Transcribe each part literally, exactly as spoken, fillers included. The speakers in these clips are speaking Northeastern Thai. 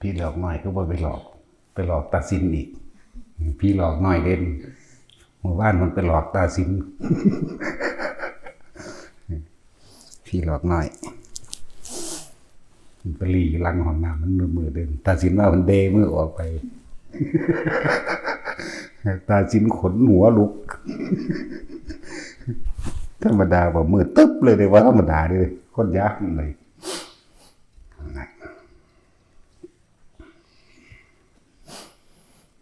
ผีหลอกน้อยคือบ่ไปหลอก ไปหลอกตาสินอีก ผีหลอกน้อยเด่น เมื่อวานมันไปหลอกตาสิน ผีหลอกน้อย มันไปหลีอยู่หลังห้องน้ำ มันมืดๆเด่น ตาสินว่ามันเดมือออกไป ตาสินขนหัวลุก ธรรมดาบ่มืดตึ๊บเลยเด้ ว่าธรรมดาเด้ คนยากเลย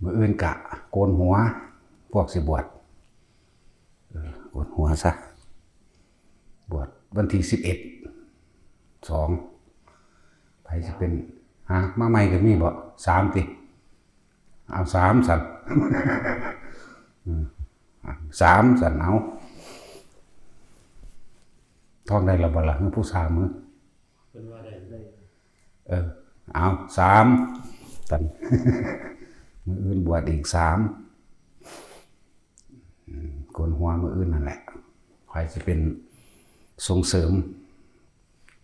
มื้ออื่นกะโกนหัว พวกสิบวช เออ โกนหัวซะ บวชวันที่สิบเอ็ด สอง ไผสิเป็น ฮะ มาใหม่ก็มีบ่ สามติ เอาสามสั่น อืม สามสั่น เอา ท่องได้แล้วบ่ล่ะ ผู้สามมื้อ เป็นว่าได้ได้ เออ เอา สามสั่น มื้ออื่นบวชอีกสาม อืม โกนหัวมื้ออื่นนั่นแหละ ไผสิเป็นส่งเสริม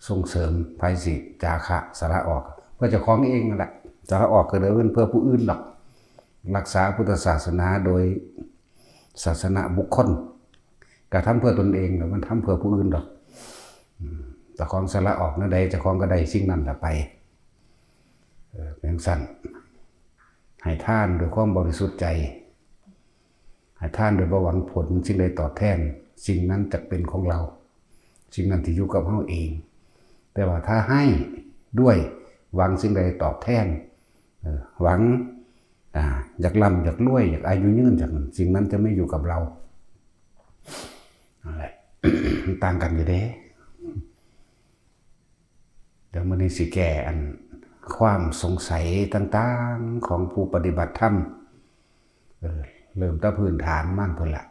ส่งเสริม ไผสิจาคะ สละออก เพื่อเจ้าของเองนั่นแหละ สละออกก็เด้อ เพื่อผู้อื่นดอก รักษาพุทธศาสนาโดยศาสนบุคคล กะทำเพื่อตนเอง แล้วมันทำเพื่อผู้อื่นดอก อืม เจ้าของสละออกแนวใด เจ้าของก็ได้สิ่งนั้นล่ะไป เออ เป็นจั่งซั้น ให้ทานด้วยความบริสุทธิ์ใจ ให้ทานโดยบ่หวังผลสิ่งใดตอบแทน สิ่งนั้นจะเป็นของเรา สิ่งนั้นที่อยู่กับเราเอง แต่ว่าถ้าให้ด้วยหวังสิ่งใดตอบแทน เออ หวัง อ่า อยากร่ำอยากรวย อยากอายุยืน อยากนั้น สิ่งนั้นจะไม่อยู่กับเรา นั่นแหละ มันต่างกันอยู่เด้ เดี๋ยวมื้อนี้สิแก้อันความสงสัยต่างๆของผู้ปฏิบัติธรรม เออ เริ่มแต่พื้นฐานมันพุ้นละ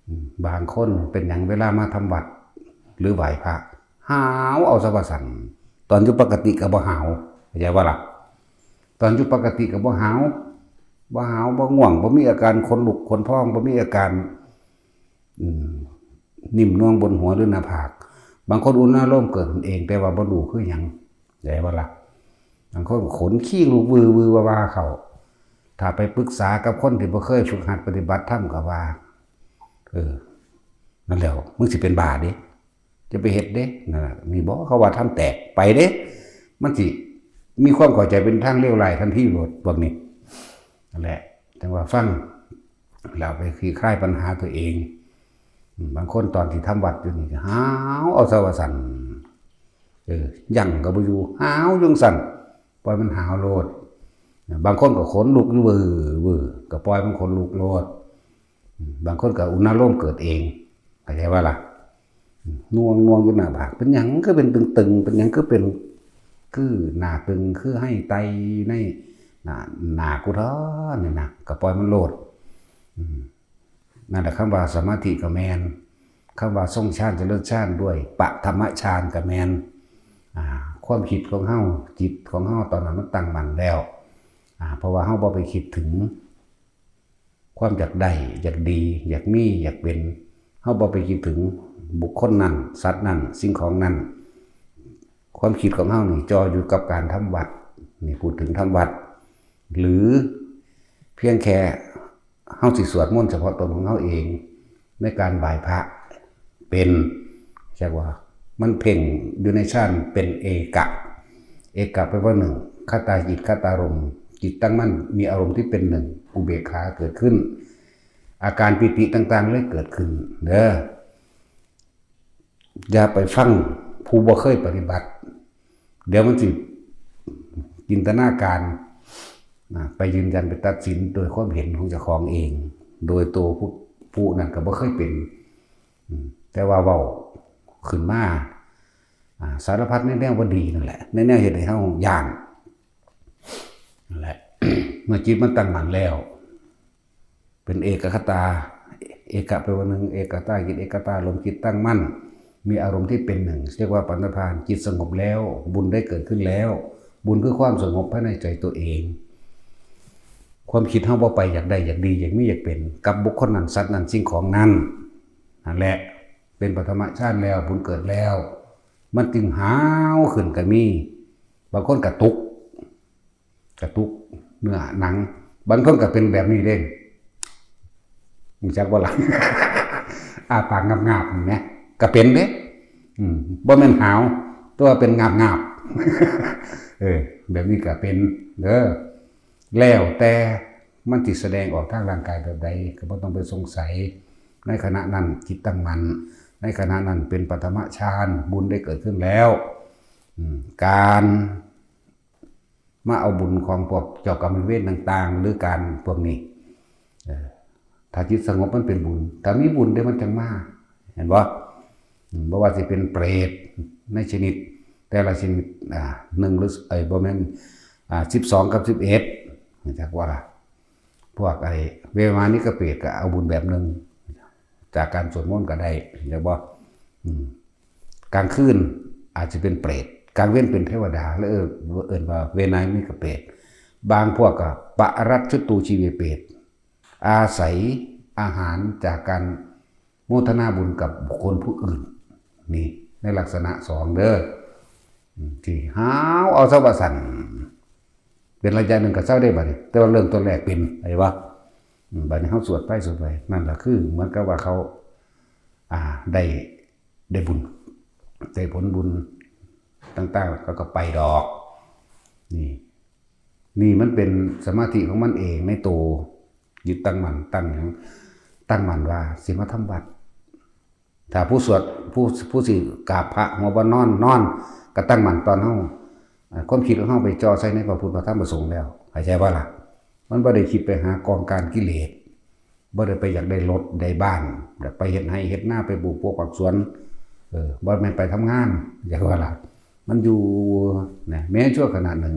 อืม บางคนเป็นหยังเวลามาทำวัดหรือไหว้พระ หาวเอาซะว่าซั่น ตอนอยู่ปกติก็บ่หาว เข้าใจบ่ล่ะ ตอนอยู่ปกติก็บ่หาว บ่หาว บ่ง่วง บ่มีอาการขนลุกขนพอง บ่มีอาการ อืม นิ่มนวลบนหัวหรือหน้าผาก บางคนอุณาโลมเกิดขึ้นเอง แต่ว่าบ่รู้คือหยัง เข้าใจบ่ล่ะ บางคนขนคิ้วลุกวือวือวาๆเข้า ถ้าไปปรึกษากับคนที่บ่เคยฝึกหัดปฏิบัติธรรมก็ว่า เออ นั่นแหละ มึงสิเป็นบ้าเด้ จะไปเฮ็ดเด้ นั่นน่ะ นี่บ่ เขาว่าธรรมแตก ไปเด้ มันสิมีความเข้าใจเป็นทางเลวร้ายทันทีโลด พวกนี้ นั่นแหละ จั่งว่าฟัง แล้วไปคลี่คลายปัญหาตัวเอง อืม บางคนตอนที่ทำวัดอยู่นี่ก็หาวเอาซะว่าซั่น เออ ยั้งก็บ่อยู่ หาวอยู่จั่งซั้น ปล่อยมันหาวโลด บางคนก็ขนลุกอยู่เว่อเว่อ ก็ปล่อยมันขนลุกโลด อืม บางคนก็อุณาโลมเกิดเอง เข้าใจบ่ล่ะ อืม หน่วงๆอยู่หน้าผาก เป็นหยังคือเป็นตึงๆ เป็นหยังคือเป็น คือหน้าตึง คือไห้ไตในหน้า หน้ากูท้อนี่นะ ก็ปล่อยมันโลด อืม นั่นแหละ คำว่าสมาธิก็แม่น คำว่าทรงฌานเจริญฌานด้วยปฐมฌานก็แม่น อ่า ความคิดของเฮา จิตของเฮาตอนนั้นมันตั้งมั่นแล้ว อ่า เพราะว่าเฮาบ่ไปคิดถึงความอยากได้ อยากดี อยากมี อยากเป็น เฮาบ่ไปคิดถึงบุคคลนั้น สัตว์นั้น สิ่งของนั้น ความคิดของเฮานี่จ่ออยู่กับการทำวัด นี่พูดถึงทำวัด หรือเพียงแค่ เฮาสิสวดมนต์เฉพาะตนของเฮาเอง ในการไหว้พระเป็น เรียกว่ามันเพ่งอยู่ในฌานเป็นเอกะ เอกะแปลว่าหนึ่ง คตาจิต คตารมณ์ จิตตั้งมั่น มีอารมณ์ที่เป็นหนึ่ง อุเบกขาเกิดขึ้น อาการปีติต่างๆเลยเกิดขึ้น เด้อ อย่าไปฟังผู้บ่เคยปฏิบัติ เดี๋ยวมันสิจินตนาการนะ ไปยืนยัน ไปตัดสินโดยความเห็นของเจ้าของเอง โดยตัวผู้ ผู้นั้นก็บ่เคยเป็น อืม แต่ว่าเว้าขึ้นมา อ่า สารพัดในแนวบ่ดีนั่นแหละ ในแนวเฮ็ดให้เฮาย้านนั่นแหละ เมื่อจิตมันตั้งมั่นแล้ว เป็นเอกคตา เอกะแปลว่าหนึ่ง เอกตาจิต เอกตารมณ์ จิตตั้งมั่น มีอารมณ์ที่เป็นหนึ่ง เรียกว่าปฐมฌาน จิตสงบแล้ว บุญได้เกิดขึ้นแล้ว บุญคือความสงบภายในใจตัวเอง ความคิดเฮาบ่ไปอยากได้ อยากดี อยากมี อยากเป็น กับบุคคลนั้น สัตว์นั้น สิ่งของนั้น นั่นแหละ เป็นปฐมฌานแล้ว บุญเกิดแล้ว มันจึงหาวขึ้นก็มี บางคนก็ตก กระตุกเนื้อหนัง บางคนก็เป็นแบบนี้เด้ รู้จักบ่ล่ะ อ้าปากงาบๆนี่แหม ก็เป็นเด้ อืม บ่แม่นหาว แต่ว่าเป็นงาบๆ เออ แบบนี้ก็เป็นเด้อ แล้วแต่มันสิแสดงออกทางร่างกายแบบใด ก็บ่ต้องไปสงสัย ในขณะนั้นจิตตั้งมั่น ในขณะนั้นเป็นปฐมฌาน บุญได้เกิดขึ้นแล้ว อืม การ มาเอาบุญของพวกเจ้ากรรมนายเวรต่างๆ หรือการพวกนี้ เออ ถ้าจิตสงบมันเป็นบุญ ถ้ามีบุญเด้มันจั่งมา เห็นบ่ อืม บ่ว่าสิเป็นเปรตในชนิด แต่ละชนิด อ่า หนึ่งหรือ เอ้ย บ่แม่น อ่า สิบสองกับสิบเอ็ด จักว่าล่ะ พวกไอ้เวมานิกเปรตก็เอาบุญแบบหนึ่ง จากการสวดมนต์ก็ได้ เห็นบ่ อืม กลางคืนอาจจะเป็นเปรต กลางเว็นเป็นเทวดา แล้วเอิ้น เอิ้นว่าเวมานิกเปรต บางพวกก็ปะรัชชุตูชีเวเปรต อาศัยอาหารจากการโมทนาบุญกับบุคคลผู้อื่น นี่ในลักษณะสองเด้อ อืม ที่หาวเอาซะว่าซั่น เป็นระยะหนึ่งก็เซาได้บัดนี้ แต่ว่าเริ่มต้นแรกเป็น ไอ้วะ อืม บัดนี้เฮาสวดไปสวดไป นั่นล่ะคือเหมือนกับว่าเขา อ่า ได้ ได้บุญ ได้ผลบุญต่างๆ เขาก็ไปดอก นี่ นี่มันเป็นสมาธิของมันเองในตัว ยึดตั้งมั่น ตั้งหยัง ตั้งมั่นว่าสิมาทำวัด ถ้าผู้สวด ผู้ ผู้สิกราบพระหัวบ่นอน นอน ก็ตั้งมั่นตอนเฮา อ่า ความคิดของเฮาไปจ่อใส่ในพระพุทธพระธรรมพระสงฆ์แล้ว เข้าใจบ่ล่ะ มันบ่ได้คิดไปหากองการกิเลส บ่ได้ไปอยากได้รถได้บ้าน อยากไปเฮ็ดไร่เฮ็ดนา ไปปลูกผักปลูกสวน เออ บ่แม่นไปทำงาน เข้าใจบ่ล่ะ มันอยู่ นะ แม้ชั่วขณะหนึ่ง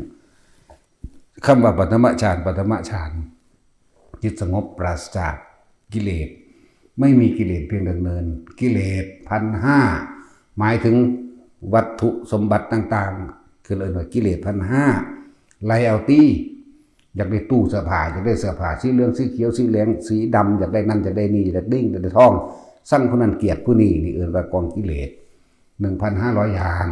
คำว่าปฐมฌาน ปฐมฌาน จิตสงบปราศจากกิเลส ไม่มีกิเลสเพียงดำเนิน กิเลสพันห้า หมายถึงวัตถุสมบัติต่างๆ คือเอิ้นว่ากิเลสพันห้า ไล่เอาตี้ อยากได้ตู้เสื้อผ้า อยากได้เสื้อผ้าสีเหลือง สีเขียว สีแดง สีดำ อยากได้นั่น อยากได้นี่ อยากได้ดิ้ง อยากได้ทอง ซังผู้นั้น เกลียดผู้นี้ นี่เอิ้นว่ากองกิเลส หนึ่งพันห้าร้อย อย่าง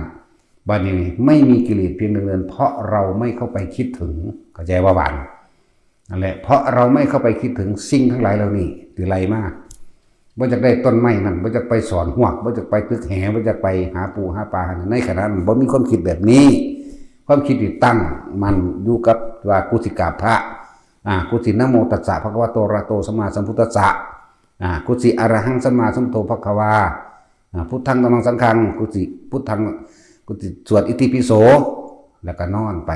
บัดนี้ไม่มีกิเลสเพียงดำเนิน เพราะเราไม่เข้าไปคิดถึง เข้าใจบ่บาดนี้ นั่นแหละ เพราะเราไม่เข้าไปคิดถึงสิ่งทั้งหลายเหล่านี้ที่ไล่มา บ่อยากได้ต้นไม้นั่น บ่อยากไปสอนฮวก บ่อยากไปตึกแห บ่อยากไปหาปูหาปลา ในขณะนั้นบ่มีความคิดแบบนี้ ความคิดที่ตั้งมั่นอยู่กับว่ากูสิกราบพระ อ่า กูสินะโมตัสสะภะคะวะโตอะระหะโตสัมมาสัมพุทธัสสะ อ่า กูสิอะระหังสัมมาสัมพุทโธภะคะวา อ่า พุทธังธัมมังสังฆัง กูสิ พุทธัง กูสิสวดอิติปิโส แล้วก็นอนไป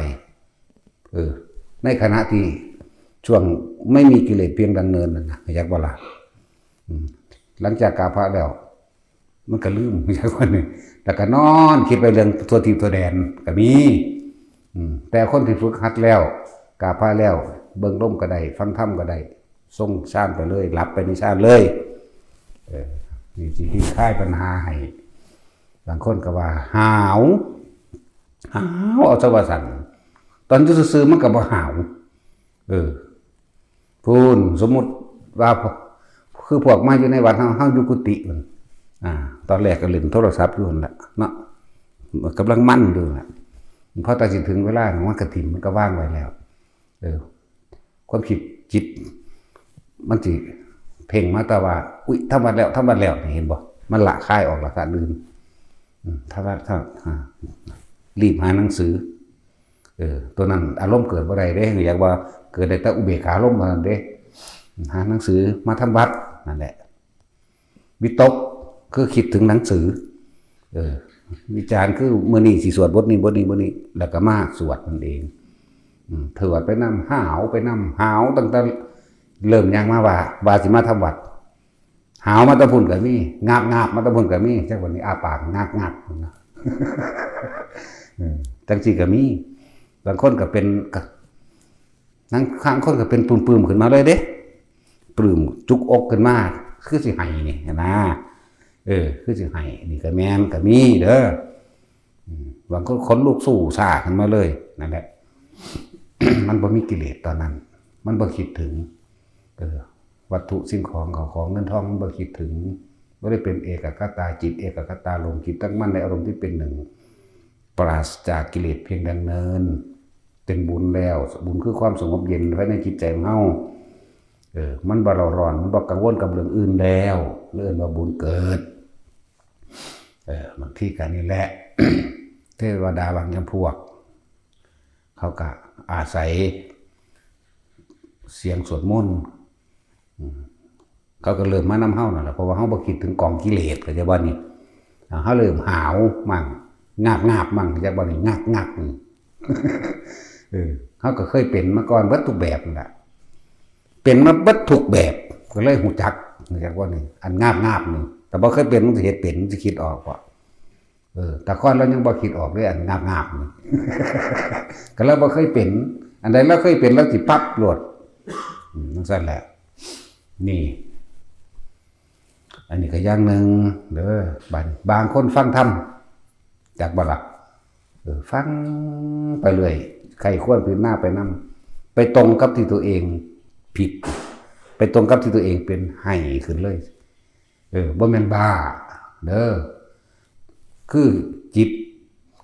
เออ ในขณะที่ช่วงไม่มีกิเลสเพียงดำเนินนั่นนะ อยากบ่ล่ะ อืม หลังจากกราบพระแล้ว มันก็ลืม อยากว่านี่ แล้วก็นอนคิดไปเรื่องทั่วทิพย์ทั่วแดนก็มี อืม แต่คนที่ฝึกหัดแล้ว กราบพระแล้ว เบิ่งลมก็ได้ ฟังธรรมก็ได้ ทรงฌานไปเลย หลับไปในฌานเลย เออ นี่สิคลี่คลายปัญหาให้ บางคนก็ว่าหาว หาวเอาซะว่าซั่น ตอนอยู่ซื่อๆ มันก็บ่หาว เออ พู้น สมมุติว่าพวก คือพวกมาอยู่ในวัดเฮา เฮาอยู่กุฏิมัน อ่า ตอนแรกก็เล่นโทรศัพท์อยู่นั่นแหละเนาะ กำลังมันอยู่นั่นแหละ พอแต่สิถึงเวลามันก็ถิ่ม มันก็วางไว้แล้ว เออ ความคิดจิต มันสิเพ่งมาแต่ว่า อุ๊ย ทำวัดแล้ว ทำวัดแล้ว นี่เห็นบ่ มันละคายออกละ ธาตุอื่น อืม ทำวัด ทำ อ่า รีบหาหนังสือ เออ ตัวนั้นอารมณ์เกิดบ่ได้เด้ อยากว่าเกิดได้แต่อุเบกขาอารมณ์เท่านั้นเด้ หาหนังสือมาทำวัด นั่นแหละ วิตก คือคิดถึงหนังสือ เออ วิจารณ์ คือมื้อนี้สิสวดบทนี้ บทนี้ บทนี้ แล้วก็มาสวดนั่นเอง อืม สวดไปนำ หาวไปนำ หาวตั้งแต่เริ่มย่างมาว่า ว่าสิมาทำวัด หาวมาแต่พุ้นก็มี งาบงาบมาแต่พุ้นก็มี จักวันนี้อ้าปากงาบงาบนะ เออ จังซี่ก็มี บางคนก็เป็น ก็ บางคนก็เป็นปลื้มๆ ขึ้นมาเลยเด้ ปลื้มจุกอกขึ้นมา คือสิไห้นี่นะ เออ คือสิไห้ นี่ก็แม่นก็มีเด้อ อืม บางคนขนลุกสู้ซ่าขึ้นมาเลย นั่นแหละ มันบ่มีกิเลสตอนนั้น มันบ่คิดถึง เออ วัตถุสิ่งของเข้าของเงินทองมันบ่คิดถึง บ่ได้เป็นเอกคตาจิต เอกคตาลม จิตตั้งมั่นในอารมณ์ที่เป็นหนึ่ง ปราศจากกิเลสเพียงดำเนิน เป็นบุญแล้ว บุญคือความสงบเย็นภายในจิตใจของเฮา เออ มันบ่เร่าร้อน มันบ่กังวลกับเรื่องอื่นแล้ว เรียกว่าบุญเกิด เออ บางทีก็นี่แหละ เทวดาบางจำพวก เขาก็อาศัยเสียงสวดมนต์ อืม เขาก็เริ่มมานำเฮานั่นแหละ เพราะว่าเฮาบ่คิดถึงกองกิเลส เข้าใจบ่นี่ อ่า เฮาเริ่มหาวมั่ง งาบงาบมั่ง เข้าใจบ่นี่ งักงักนี่ เออ เฮาก็เคยเป็นมาก่อนเบิดทุกแบบนั่นแหละ เป็นมาเบิดทุกแบบ ก็เลยฮู้จัก เข้าใจบ่นี่ อันงาบงาบนี่ แต่บ่เคยเป็น มันสิเฮ็ดเป็น มันสิคิดออกบ่ เออ แต่ก่อนลาวยังบ่คิดออกเลย อันงาบงาบนี่ ก็ลาวบ่เคยเป็น อันใดลาวเคยเป็น ลาวสิปั๊บโลด อืม จั่งซั้นแหละ นี่ อันนี้ก็อย่างหนึ่งเด้อ บาง บางคนฟังธรรม จักบ่ล่ะ เออ ฟังไปเรื่อย ใคร่ครวญพิจารณาไปนำ ไปตรงกับที่ตัวเองผิด ไปตรงกับที่ตัวเองเป็น ไห้ขึ้นเลย เออ บ่แม่นบ้า เด้อ คือจิต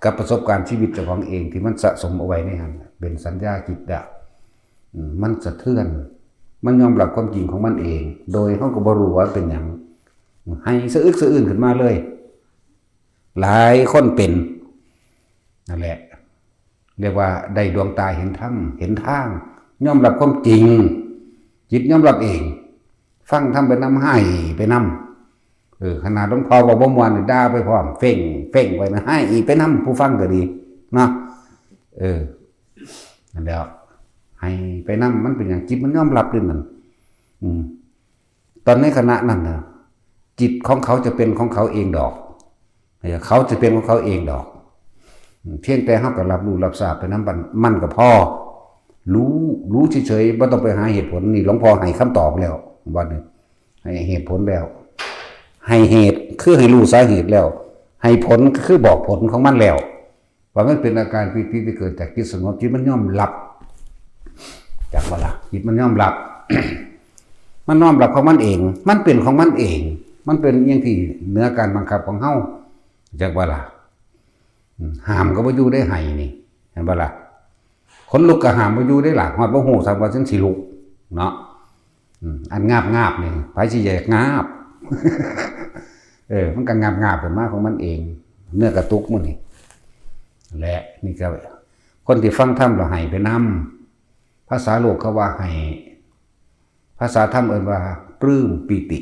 กับประสบการณ์ชีวิตเจ้าของเองที่มันสะสมเอาไว้ในหั้นน่ะ เป็นสัญญาจิตอะ อืม มันสะเทือน มันยอมรับความจริงของมันเอง โดยเฮาก็บ่รู้ว่าเป็นหยัง ไห้สะอึกสะอื้นขึ้นมาเลย หลายคนเป็น นั่นแหละ เรียกว่าได้ดวงตาเห็นธรรม เห็นทาง ยอมรับความจริง จิตยอมรับเอง ฟังธรรมไปนำ ไห้ไปนำ เออ ขนาดหลวงพ่อเว้าบ่ม่วนนี่ด่าไปพร้อม เฟ้ง เฟ้งไปนะ ไห้ไปนำ ผู้ฟังก็ดี เนาะ เออ นั่นแหละ ไห้ไปนำ มันเป็นหยัง จิตมันยอมรับเด้นั่น อืม ตอนในขณะนั้นน่ะ จิตของเขาจะเป็นของเขาเองดอก เขาจะเป็นของเขาเองดอก เพียงแต่เฮาก็รับรู้รับทราบไปนำมัน มันก็พอ รู้ รู้เฉยๆ บ่ต้องไปหาเหตุผล นี่หลวงพ่อให้คำตอบแล้ว บัดนี้ ให้เหตุผลแล้ว ให้เหตุคือให้รู้สาเหตุแล้ว ให้ผลคือบอกผลของมันแล้ว ว่ามันเป็นอาการปีติที่เกิดจากจิตสงบ จิตมันยอมรับ จักบ่ล่ะ จิตมันยอมรับ มันยอมรับของมันเอง มันเป็นของมันเอง มันเป็นอย่างที่เหนือการบังคับของเฮา จักบ่ล่ะ อืม ห้ามก็บ่อยู่ได้ ไห้นี่ เห็นบ่ล่ะ ขนลุกก็ห้ามบ่อยู่ได้ล่ะ ฮอดบ่ฮู้ซ้ำว่าฉันสิลุก เนาะ อืม อันงาบงาบนี่ ไผสิอยากงาบ เออ มันก็งาบงาบขึ้นมาของมันเอง เนื้อกระตุกมื้อนี่ และนี่ก็ คนที่ฟังธรรมแล้วไห้ไปนำ ภาษาโลกเขาว่าไห้ ภาษาธรรมเอิ้นว่าปลื้มปีติ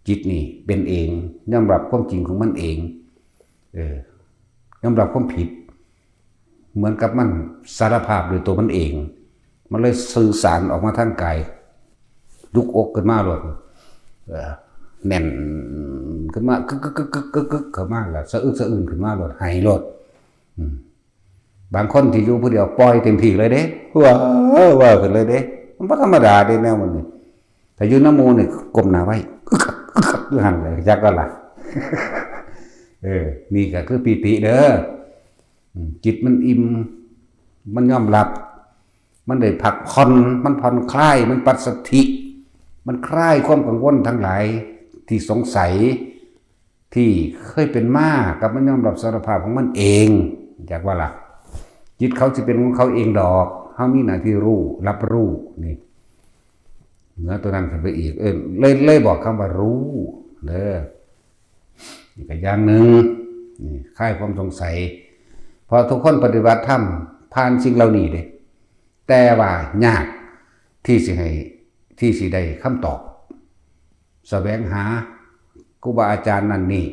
จิตนี่เป็นเอง ยอมรับความจริงของมันเอง เออ ยอมรับความผิด เหมือนกับมันสารภาพด้วยตัวมันเอง มันเลยสื่อสารออกมาทางกาย ลุกอกขึ้นมาโลด เออ แน่นขึ้นมา กึกกึกกึกกึกกึกกึกเข้ามาแล้ว สะอึกสะอื้นขึ้นมาโลด ไห้โลด อืม บางคนที่อยู่ผู้เดียวปล่อยเต็มที่เลยเด้ ว้าว ว้าวขึ้นเลยเด้ มันบ่ธรรมดาเด้แนวมันนี่ ถ้าอยู่นำหมู่นี่ก้มหน้าไว้ อยู่หั่นเลย จักก็ล่ะ เออ นี่ก็คือปีติเด้อ อืม จิตมันอิ่ม มันยอมรับ มันได้พักผ่อน มันผ่อนคลาย มันปัสสัทธิ มันคลายความกังวลทั้งหลายที่สงสัย ที่เคยเป็นมา กับมันยอมรับสารภาพของมันเอง จักว่าล่ะ จิตเขาสิเป็นของเขาเองดอก เฮามีหน้าที่รู้ รับรู้ นี่ เหนือตัวนั้นขึ้นไปอีก เออ เลย เลยบอกคำว่ารู้ เด้อ นี่ก็อย่างหนึ่ง นี่ คลายความสงสัย เพราะทุกคนปฏิบัติธรรม ผ่านสิ่งเหล่านี้เด้ แต่ว่ายากที่สิให้ ที่สิได้คำตอบ แสวงหาครูบาอาจารย์นั่นนี่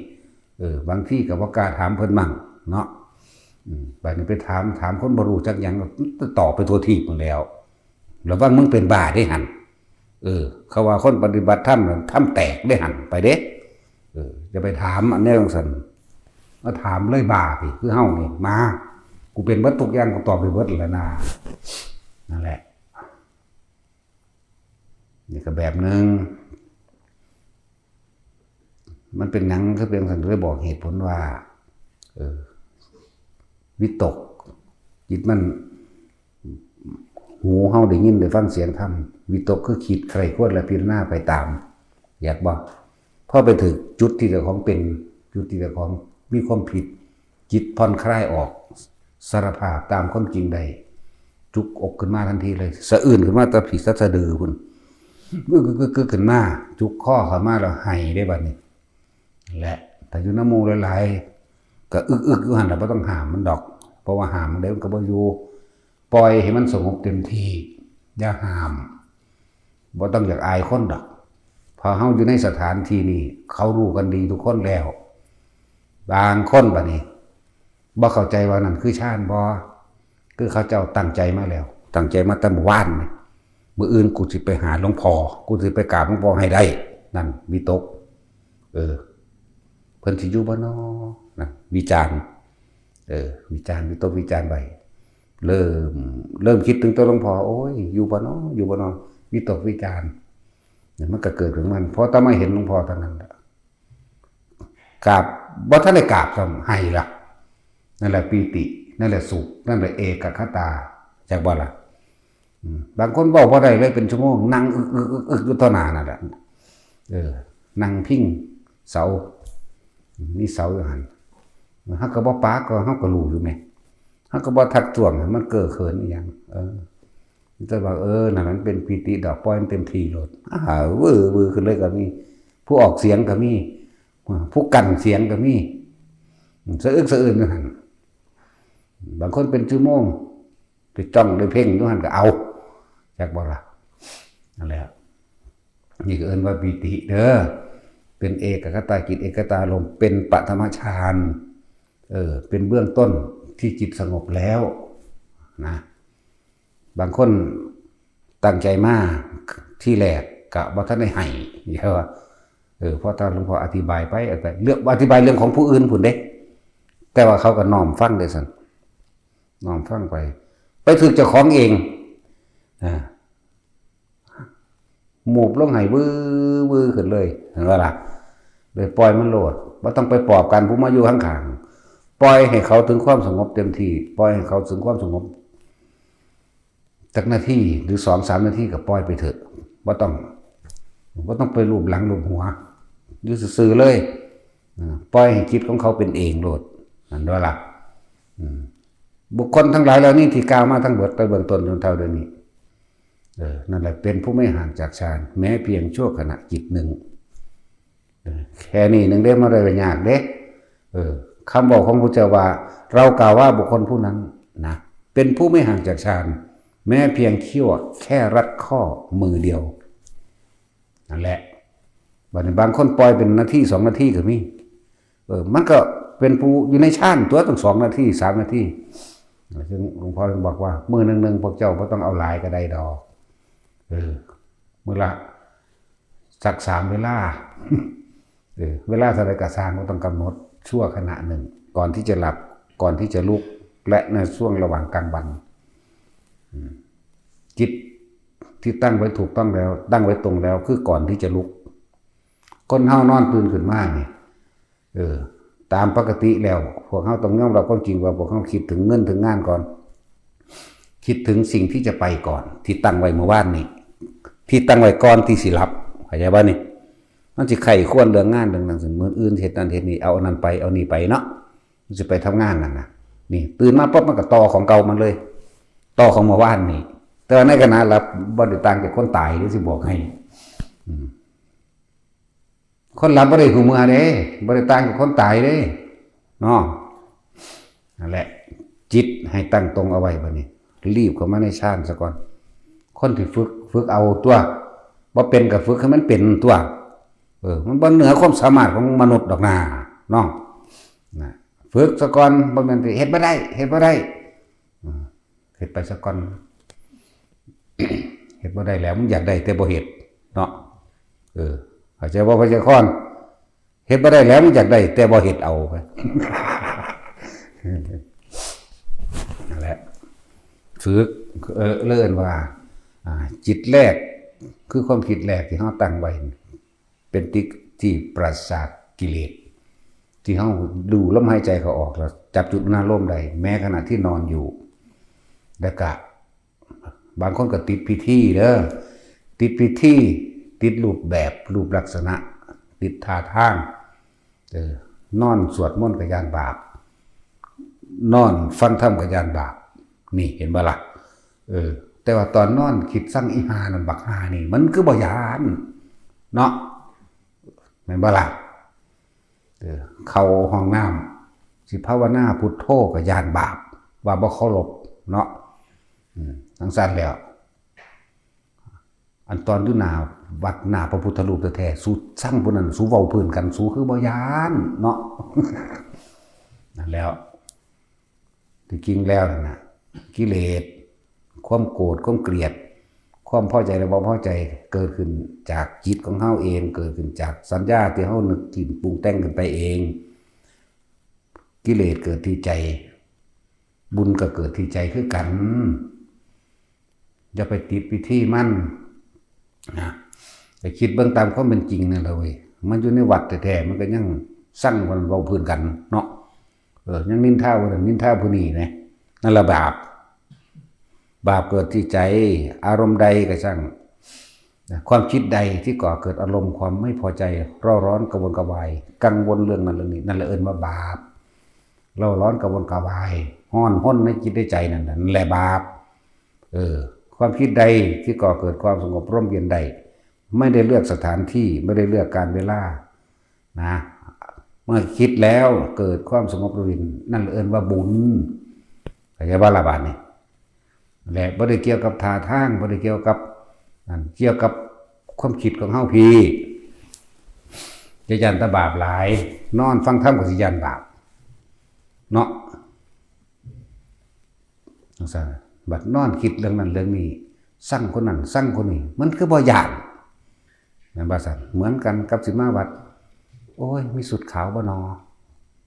เออ บางทีก็บ่กล้าถามเพิ่นมั่งเนาะ อืม บัดนี้ไปถาม ถามคนบ่รู้จักหยัง ตอบไปทั่วทีปหมดแล้ว ระวังมึงเป็นบ้าเด้หั่น เออ เขาว่าคนปฏิบัติธรรมน่ะ ธรรมแตกเด้หั่น ไปเด้ เออ อย่าไปถามอันนี้จั่งซั้น มาถามเลยบ้าพี่ คือเฮานี่ มา กูเป็นเบิดทุกอย่าง กูตอบได้เบิดแล้วนะ นั่นแหละ นี่ก็แบบหนึ่ง มันเป็นหยังคือเป็นซั่น เลยบอกเหตุผลว่า เออ วิตก จิตมัน หูเฮาได้ยินได้ฟังเสียงธรรม วิตกคือคิดใคร่ครวญและพิจารณาไปตาม อยากบอก พอไปถึงจุดที่เจ้าของเป็น จุดที่เจ้าของมีความผิด จิตผ่อนคลายออก สารภาพตามความจริงได้ จุกอกขึ้นมาทันทีเลย สะอื้นขึ้นมาแต่ผีสัตว์สะดือพุ่น กึกกึกกึกกึกขึ้นมา จุกคอเข้ามาแล้วไห้ได้บัดนี้ และถ้าอยู่นำหมู่หลายๆ ก็อึกอึกอยู่หั่นล่ะ บ่ต้องห้ามมันดอก เพราะว่าห้ามมันได้มันก็บ่อยู่ ปล่อยให้มันสงบเต็มที่ อย่าห้าม บ่ต้องอยากอายคนดอก เพราะเฮาอยู่ในสถานที่นี้ เขารู้กันดีทุกคนแล้ว บางคนบัดนี้ บ่เข้าใจว่านั่นคือฌานบ่ คือเขาเจ้าตั้งใจมาแล้ว ตั้งใจมาแต่มื้อวานนี่ มื้ออื่นกูสิไปหาหลวงพ่อ กูสิไปกราบหลวงพ่อให้ได้ นั่นวิตก เออ เพิ่นสิอยู่บ่น้อ นะ วิจารณ์ เออ วิจารณ์ วิตกวิจารณ์ไป เริ่ม เริ่มคิดถึงตัวหลวงพ่อ โอ้ย อยู่บ่น้อ อยู่บ่น้อ วิตกวิจารณ์ เนี่ย มันก็เกิดขึ้นมัน พอแต่มาเห็นหลวงพ่อเท่านั้นล่ะ กราบ บ่ทันได้กราบซ้ำ ไห้ละ นั่นแหละปีติ นั่นแหละสุข นั่นแหละเอกัคคตา จักบ่ล่ะ อืม บางคนเว้าบ่ได้เลยเป็นชั่วโมง นั่งอึกอึกอึกอึกอยู่ต่อหน้านั่นแหละ เออ นั่งพิงเสา มีเสาอยู่หั่น เฮาก็บ่ปาก ก็เฮาก็รู้อยู่แหม เฮาก็บ่ทักท้วง มันเก้อเขินอีหยัง เออ แต่ว่า เออ นั่นมันเป็นปีติดอก ปล่อยมันเต็มที่โลด อ้าว วื้อวื้อขึ้นเลยก็มี ผู้ออกเสียงก็มี ผู้กั้นเสียงก็มี สะอึกสะอื้นอยู่หั่น บางคนเป็นชั่วโมง ไปจ้องไปเพ่งอยู่หั่นก็เอา จักบ่ล่ะ นั่นแหละ นี่ก็เอิ้นว่าปีติเด้อ เป็นเอกัคคตาจิต เอกัคคตารมณ์ เป็นปฐมฌาน เออ เป็นเบื้องต้นที่จิตสงบแล้วนะ บางคนตั้งใจมาที่แรกก็บ่ทันได้ไห้ เดี๋ยวว่า เออ เพราะถ้าหลวงพ่ออธิบายไป เอาไปเรื่อง อธิบายเรื่องของผู้อื่นพุ้นเด้ แต่ว่าเขาก็น้อมฟังเด้ซั่น น้อมฟังไป ไปถืกเจ้าของเอง อ่า หมูบลงไห้วื้อวื้อขึ้นเลย เห็นบ่ล่ะ เลยปล่อยมันโลด บ่ต้องไปปอบกันผู้มาอยู่ข้างๆ ปล่อยให้เขาถึงความสงบเต็มที่ ปล่อยให้เขาถึงความสงบ จักนาทีหรือสองสามนาทีก็ปล่อยไปเถอะ บ่ต้อง บ่ต้องไปลูบหลังลูบหัว อยู่ซื่อๆเลย อ่า ปล่อยให้จิตของเขาเป็นเองโลด นั่นว่าล่ะ อืม บุคคลทั้งหลายเหล่านี้ที่กล่าวมาทั้งหมด แต่เบื้องต้นจนเท่าเดี๋ยวนี้ เออ นั่นแหละเป็นผู้ไม่ห่างจากฌาน แม้เพียงชั่วขณะจิตหนึ่ง เออ แค่นี้หนึ่งเด้ บ่ได้ว่ายากเด้ เออ คำบอกของพระเจ้าว่า เรากล่าวว่าบุคคลผู้นั้นนะ เป็นผู้ไม่ห่างจากฌาน แม้เพียงชั่วแค่รัดข้อมือเดียว นั่นแหละ บัดนี้บางคนปล่อยเป็นนาทีสองนาทีก็มี เออ มันก็เป็นผู้อยู่ในฌานตัวตั้งสองนาทีสามนาที ซึ่งหลวงพ่อบอกว่า มื้อหนึ่งๆ พวกเจ้าบ่ต้องเอาหลายก็ได้ดอก เออ มื้อละสักสามเวลา เออ เวลาเท่าใดก็ซ่าง บ่ต้องกำหนด ชั่วขณะหนึ่ง ก่อนที่จะหลับ ก่อนที่จะลุก และในช่วงระหว่างกลางวัน อืม จิตที่ตั้งไว้ถูกต้องแล้ว ตั้งไว้ตรงแล้ว คือก่อนที่จะลุก คนเฮานอนตื่นขึ้นมานี่ เออ ตามปกติแล้ว พวกเฮาต้องยอมรับความจริงว่าพวกเฮาคิดถึงเงินถึงงานก่อน คิดถึงสิ่งที่จะไปก่อน ที่ตั้งไว้เมื่อวานนี้ ที่ตั้งไว้ก่อนที่สิหลับ เข้าใจบ่นี่ มันสิใคร่ครวญเรื่องงานเรื่องนั้น มื้ออื่นเฮ็ดนั่นเฮ็ดนี่ เอาอันนั้นไป เอานี่ไปเนาะ มันสิไปทำงานนั่นน่ะ นี่ ตื่นมาปั๊บมันก็ต่อของเก่ามันเลย ต่อของเมื่อวานนี้ แต่ว่าในขณะหลับบ่ได้ต่างจากคนตายเด้ สิบอกให้ อืม คนหลับบ่ได้ฮู้เมื่อเด้ บ่ได้ต่างจากคนตายเด้ เนาะ นั่นแหละ จิตให้ตั้งตรงเอาไว้บัดนี้ รีบเข้ามาในฌานซะก่อน คนที่ฝึก ฝึกเอาตัว บ่เป็นก็ฝึกให้มันเป็นตัว เออ มันบ่เหนือความสามารถของมนุษย์ดอกนา เนาะ นะ ฝึกซะก่อน บ่แม่นสิเฮ็ดบ่ได้ เฮ็ดบ่ได้ อืม เฮ็ดไปซะก่อน เฮ็ดบ่ได้แล้ว มึงอยากได้แต่บ่เฮ็ด เนาะ เออ เข้าใจบ่ เข้าใจก่อน เฮ็ดบ่ได้แล้ว มึงอยากได้แต่บ่เฮ็ดเอา นั่นแหละ ฝึก เออ เอิ้นว่า อ่า จิตแรก คือความคิดแรกที่เฮาตั้งไว้ เป็นจิตที่ปราศจากกิเลส ที่เฮาดูลมหายใจเข้าออก แล้วจับจุดอารมณ์ได้ แม้ขณะที่นอนอยู่ แล้วก็ บางคนก็ติดพิธีเด้อ ติดพิธี ติดรูปแบบ รูปลักษณะ ติดท่าทาง เออ นอนสวดมนต์ก็ย้านบาป นอนฟังธรรมก็ย้านบาป นี่เห็นบ่ล่ะ เออ แต่ว่าตอนนอนคิดซังอีห่านั่น บักห่านี่ มันคือบ่ย้าน เนาะ แม่นบ่ล่ะ เออ เข้าห้องน้ำ สิภาวนาพุทโธก็ย้านบาป ว่าบ่เคารพเนาะ อืม จั่งซั้นแล้ว อันตอนอยู่หน้าวัดหน้าพระพุทธรูปแท้ๆ สูซังผู้นั้น สูเว้าพื้นกัน สูคือบ่ย้านเนาะ นั่นแหล้ว ที่จริงแล้วนั่นน่ะ กิเลส ความโกรธ ความเกลียด ความพอใจและบ่พอใจ เกิดขึ้นจากจิตของเฮาเอง เกิดขึ้นจากสัญญาที่เฮานึกคิดปรุงแต่งขึ้นไปเอง กิเลสเกิดที่ใจ บุญก็เกิดที่ใจคือกัน อย่าไปติดวิธีมันนะ แต่คิดเบิ่งตามความเป็นจริงนั่นแหละเว้ย มันอยู่ในวัดแท้ๆ มันก็ยังซังกันเว้าพื้นกันเนาะ เออ ยังนินทาผู้นั้นนินทาผู้นี้นะ นั่นละบาป บาปเกิดที่ใจ อารมณ์ใดก็ช่าง ความคิดใดที่ก่อเกิดอารมณ์ความไม่พอใจ เร่าร้อนกระวนกระวาย กังวลเรื่องนั้นเรื่องนี้ นั่นแหละเอิ้นว่าบาป เร่าร้อนกระวนกระวาย ฮ้อนห้นในจิตในใจนั่นน่ะ นั่นแหละบาป เออ ความคิดใดที่ก่อเกิดความสงบร่มเย็นได้ ไม่ได้เลือกสถานที่ ไม่ได้เลือกการเวลา นะ เมื่อคิดแล้วเกิดความสงบร่มเย็น นั่นเอิ้นว่าบุญ เข้าใจบ่ล่ะบาดนี้ และบ่ได้เกี่ยวกับท่าทาง บ่ได้เกี่ยวกับนั่น เกี่ยวกับความคิดของเฮาพี้ อย่าย้านแต่บาปหลาย นอนฟังธรรมก็สิย้านบาป เนาะ จั่งซั้น บัดนอนคิดเรื่องนั้นเรื่องนี้ ซังคนนั้นซังคนนี้ มันคือบ่ย้าน แม่นบ่ซั้น เหมือนกันกับสิมาวัด โอ้ย มีชุดขาวบ่นอ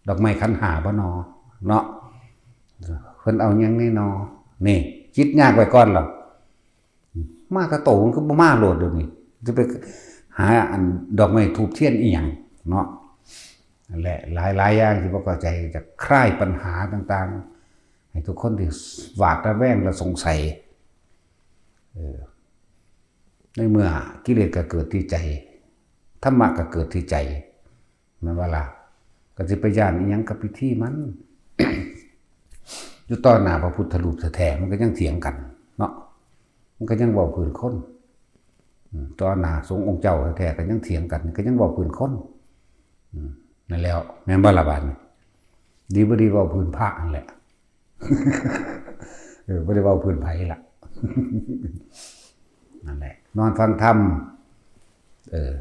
ดอกไม้ขันห้าบ่นอ เนาะ เพิ่นเอาหยังแน่นอ นี่ คิดยากไว้ก่อนล่ะ มาแต่โตมันคือบ่มาโลดเดี๋ยวนี้ สิไปหาอันดอกไม้ธูปเทียนอีหยังเนาะ นั่นแหละ หลายๆ อย่างที่บ่เข้าใจ จะคลายปัญหาต่างๆ ให้ทุกคนที่หวาดระแวงและสงสัย เออ ในเมื่อกิเลสก็เกิดที่ใจ ธรรมะก็เกิดที่ใจ แม่นบ่ล่ะ ก็สิไปย้านอีหยังกับพิธีมัน อยู่ต่อหน้าพระพุทธรูปแท้ๆ มันก็ยังเถียงกันเนาะ มันก็ยังเว้าพื้นคน อืม ต่อหน้าสงฆ์องค์เจ้าแท้ๆ ก็ยังเถียงกัน ก็ยังเว้าพื้นคน อืม นั่นแหล้ว แม่นบ่ล่ะบาดนี้ ดีบ่ดีเว้าพื้นพระนั่นแหละ เออ บ่ได้เว้าพื้นไผล่ะ นั่นแหละ นอนฟังธรรม เออ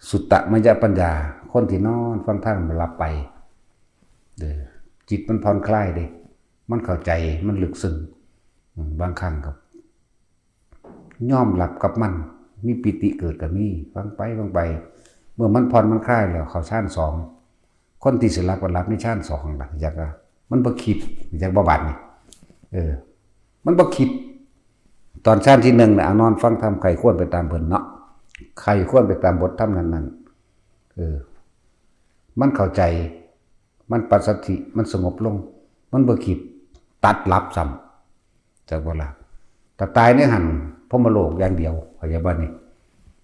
สุตตมยปัญญา คนที่นอนฟังธรรมหลับไป เออ จิตมันผ่อนคลายเด้ มันเข้าใจ มันลึกซึ้ง อืม บางครั้งก็ยอมหลับกับมัน มีปีติเกิดก็มี ฟังไป ฟังไป เมื่อมันผ่อนมันคลายแล้ว เข้าฌานสอง คนที่สิหลับก็หลับในฌานสองล่ะ จักว่า มันบ่คิด จักบ่บาดนี่ เออ มันบ่คิด ตอนฌานที่หนึ่งน่ะ เอานอนฟังธรรม ใคร่ครวญไปตามเพิ่นเนาะ ใคร่ครวญไปตามบทธรรมนั้นๆ เออ มันเข้าใจ มันปัสสัทธิ มันสงบลง มันบ่คิด ตัดหลับซ้ำ จักบ่ล่ะ ถ้าตายในหั่น พรหมโลกอย่างเดียว เข้าใจบ่นี่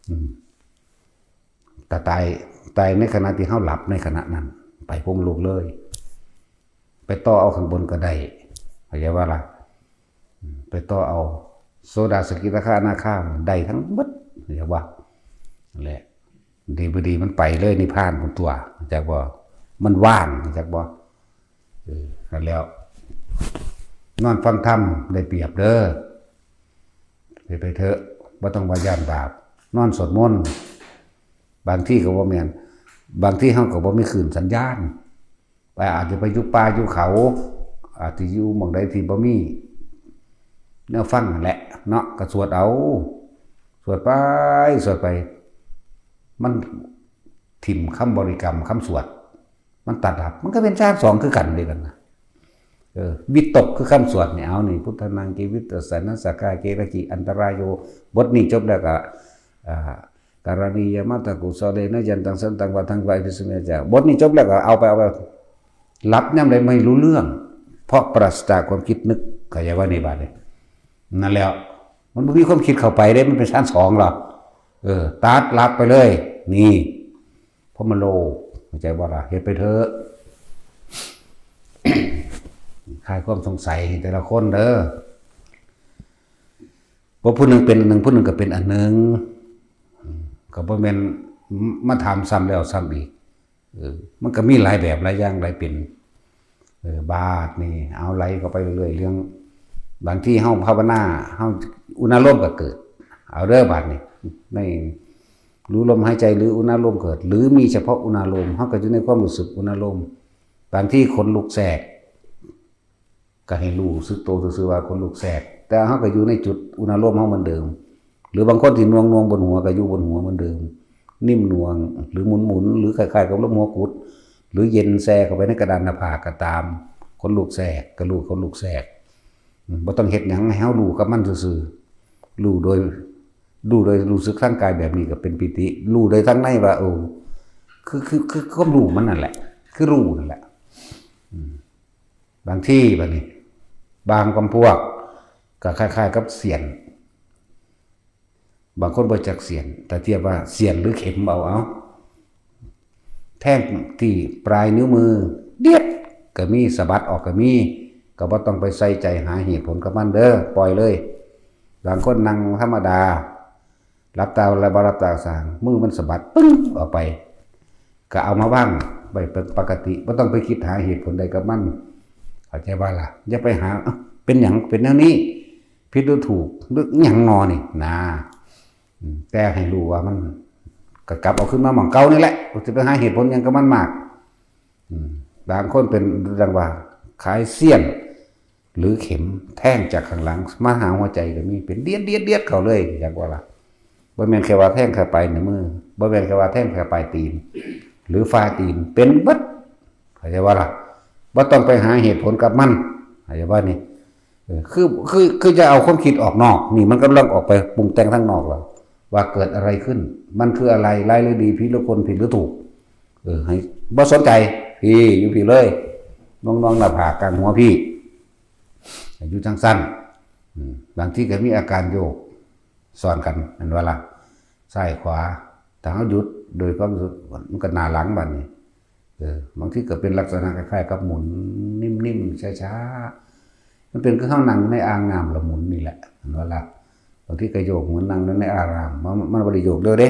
อืม ถ้าตาย ตายในขณะที่เฮาหลับในขณะนั้น ไปพรหมโลกเลย ไปต่อเอาข้างบนก็ได้ เข้าใจบ่ล่ะ อืม ไปต่อเอาโสดา สกิทาคา อนาคา ได้ทั้งหมด เข้าใจบ่ นั่นแหละ ดีบ่ดีมันไปเลยนิพพานพุ้นตั๊ว จักบ่ มันว่าง จักบ่ เออ นั่นแหล้ว นอนฟังธรรมได้เปรียบเด้อ ไป ไปเถอะ บ่ต้องว่าย้านบาป นอนสวดมนต์ บางทีก็บ่แม่น บางทีเฮาก็บ่มีคลื่นสัญญาณ ไป อาจจะไปอยู่ป่าอยู่เขา อาจจะอยู่หม่องใดที่บ่มีแนวฟังนั่นแหละเนาะ ก็สวดเอา สวดไป สวดไป มันถิ่มคำบริกรรม คำสวด มันตัดหลับ มันก็เป็นฌานสองคือกันเด้บัดน่ะ เออ วิตกคือคำสวดนี่ เอานี่ พุทธานัง กิง วิตตัสสะนะ สากา เก นะ กิ อันตรายโย บทนี้จบแล้วก็ อ่า กรณียมัตตกุสเลนะ ยันตัง สันตัง วาทัง วาอภิสมัยยะ บทนี้จบแล้วก็เอาไป เอาไป หลับยามใดไม่รู้เรื่อง เพราะปราศจากความคิดนึก เข้าใจบ่นี่บาดนี้ นั่นแหล้ว มันบ่มีความคิดเข้าไปเด้ มันเป็นฌานสองแล้ว เออ ตัดหลับไปเลย นี่ พรหมโลก เข้าใจบ่ล่ะ เฮ็ดไปเถอะ ายความสงสัยให้แต่ละคนเด้อ เพราะผู้หนึ่งเป็นอันหนึ่ง ผู้หนึ่งก็เป็นอันหนึ่ง อืม ก็บ่แม่นมาถามซ้ำแล้วซ้ำอีก เออ มันก็มีหลายแบบหลายอย่างหลายเป็น เออ บาดนี่เอาไหลเข้าไปเรื่อยๆ เรื่อง บางทีเฮาภาวนา เฮาอุณาโลมก็เกิด เอาเด้อบาดนี่ ในรู้ลมหายใจหรืออุณาโลมเกิด หรือมีเฉพาะอุณาโลม เฮาก็อยู่ในความรู้สึกอุณาโลม บางทีขนลุกแทรก ก็ให้รู้สึกโตซื่อๆว่าขนลุกแทรก แต่เฮาก็อยู่ในจุดอุณาโลมเฮาเหมือนเดิม หรือบางคนที่หน่วงๆบนหัวก็อยู่บนหัวเหมือนเดิม นิ่มหน่วง หรือหมุนๆ หรือคล้ายๆกับลมหัวกุด หรือเย็นแทรกเข้าไปในกระดานหน้าผากก็ตาม ขนลุกแทรกก็รู้ขนลุกแทรก อืม บ่ต้องเฮ็ดหยัง ให้เฮารู้กับมันซื่อๆ รู้โดย รู้โดยรู้สึกทางกายแบบนี้ก็เป็นปีติ รู้โดยทางในว่า เออ คือ คือ คือความรู้มันนั่นแหละ คือรู้นั่นแหละ อืม บางทีบัดนี้ บางจำพวกก็คล้ายๆกับเสี้ยน บางคนบ่จักเสี้ยน แต่เทียบว่าเสี้ยนหรือเข็มเอา เอา แทงที่ปลายนิ้วมือ เดียด ก็มี สะบัดออกก็มี ก็บ่ต้องไปใส่ใจหาเหตุผลกับมันเด้อ ปล่อยเลย บางคนนั่งธรรมดา หลับตาแล้วบ่หลับตาสาง มือมันสะบัด ปึ้ง ออกไป ก็เอามาวางไว้เป็นปกติ บ่ต้องไปคิดหาเหตุผลใดกับมัน เข้าใจบ่ล่ะ อย่าไปหา เอ้า เป็นหยัง เป็นแนวนี้ ผิดหรือถูก หรือหยังนอนี่ นะ อืม แต่ให้รู้ว่ามัน ก็กลับเอาขึ้นมาหม่องเก่านี่แหละ บ่สิไปหาเหตุผลหยังกับมันมาก อืม บางคนเป็นดังว่า คล้ายเสี้ยน หรือเข็มแทงจากข้างหลังมาหาหัวใจก็มี เป็นเดียดๆๆเข้าเลย จักว่าล่ะ บ่แม่นแค่ว่าแทงแค่ปลายนิ้วมือ บ่แม่นแค่ว่าแทงแค่ปลายตีน หรือฝ่าตีน เป็นเบิด เข้าใจบ่ล่ะ บ่ต้องไปหาเหตุผลกับมัน เข้าใจบ่นี่ เออ คือ คือ คือจะเอาความคิดออกนอก นี่มันกำลังออกไปปรุงแต่งทางนอกแล้ว ว่าเกิดอะไรขึ้น มันคืออะไร ร้ายหรือดี ผิดหรือคน ผิดหรือถูก เออ ให้บ่สนใจ พี้ อยู่พี้เลย หน่วงๆหน้าผาก กลางหัวพี้ อยู่จั่งซั่น อืม บางทีก็มีอาการโยกซ้อนกัน แม่นบ่ล่ะ ซ้ายขวา ถ้าเฮาหยุดโดยความรู้สึก มันก็หน้าหลังบัดนี้ เออ บางทีก็เป็นลักษณะคล้ายๆกับหมุนนิ่มๆ ช้าๆ มันเป็นคือเฮานั่งอยู่ในอ่างน้ำแล้วหมุนนี่แหละ แม่นบ่ล่ะ บางทีก็โยกเหมือนนั่งอยู่ในอ่างน้ำ มัน มันบ่ได้โยกเร็วเด้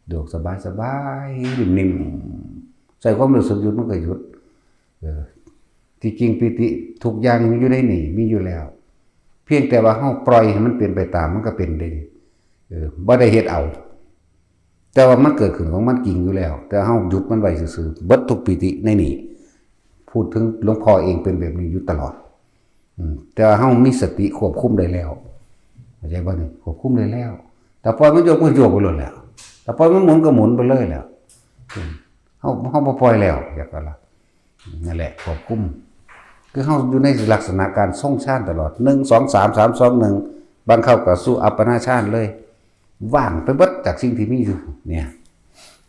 โยกสบายๆ นิ่มๆ ใส่ความรู้สึกหยุดมันก็หยุด เออ ที่จริงปีติทุกอย่างมีอยู่ในนี่ มีอยู่แล้ว เพียงแต่ว่าเฮาปล่อยให้มันเป็นไปตามมันก็เป็นเด้ เออ บ่ได้เฮ็ดเอา แต่ว่ามันเกิดขึ้นของมันจริงอยู่แล้ว แต่เฮาหยุดมันไว้ซื่อๆ เบิดทุกปีติในนี่ พูดถึงหลวงพ่อเองเป็นแบบนี้อยู่ตลอด อืม แต่ว่าเฮามีสติควบคุมได้แล้ว เข้าใจบ่นี่ ควบคุมได้แล้ว แต่ปล่อยมันโยกมันโยกไปโลดแล้ว แต่ปล่อยมันหมุนก็หมุนไปเลยแล้ว อืม เฮา เฮาบ่ปล่อยแล้ว อยากว่าล่ะ นั่นแหละ ควบคุม คือเฮาอยู่ในลักษณะการทรงฌานตลอด หนึ่ง สอง สาม สาม สอง หนึ่ง บางคราวก็สู่อัปปนาฌานเลย ว่างไปเบิดจากสิ่งที่มีอยู่ เนี่ย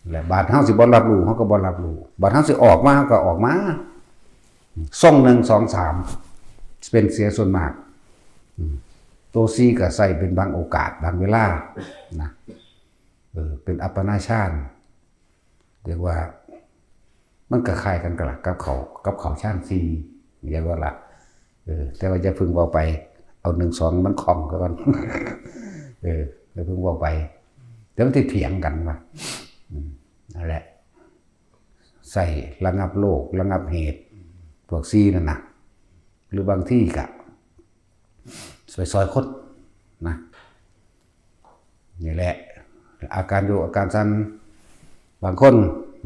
และบาดเฮาสิบ่รับรู้ เฮาก็บ่รับรู้ บาดเฮาสิออกมา เฮาก็ออกมา ทรง หนึ่ง สอง สาม เป็นเสียส่วนมาก อืม ตัว สี่ ก็ใส่เป็นบางโอกาส บางเวลา นะ เออ เป็นอัปปนาฌาน เรียกว่า มันก็คล้ายกันกับ กับเข้า กับเข้าฌาน สี่ เรียกว่าล่ะ เออ แต่ว่าอย่าเพิ่งเว้าไป เอา หนึ่ง สอง มันคล่องซะก่อน เออ อย่าเพิ่งเว้าไป เดี๋ยวมันสิเถียงกันว่า อืม นั่นแหละ ใส่ระงับโรค ระงับเหตุ พวก สี่ นั่นน่ะ หรือบางทีก็ ซอยๆคนนะ นี่แหละ อาการโยก อาการสั่น บางคน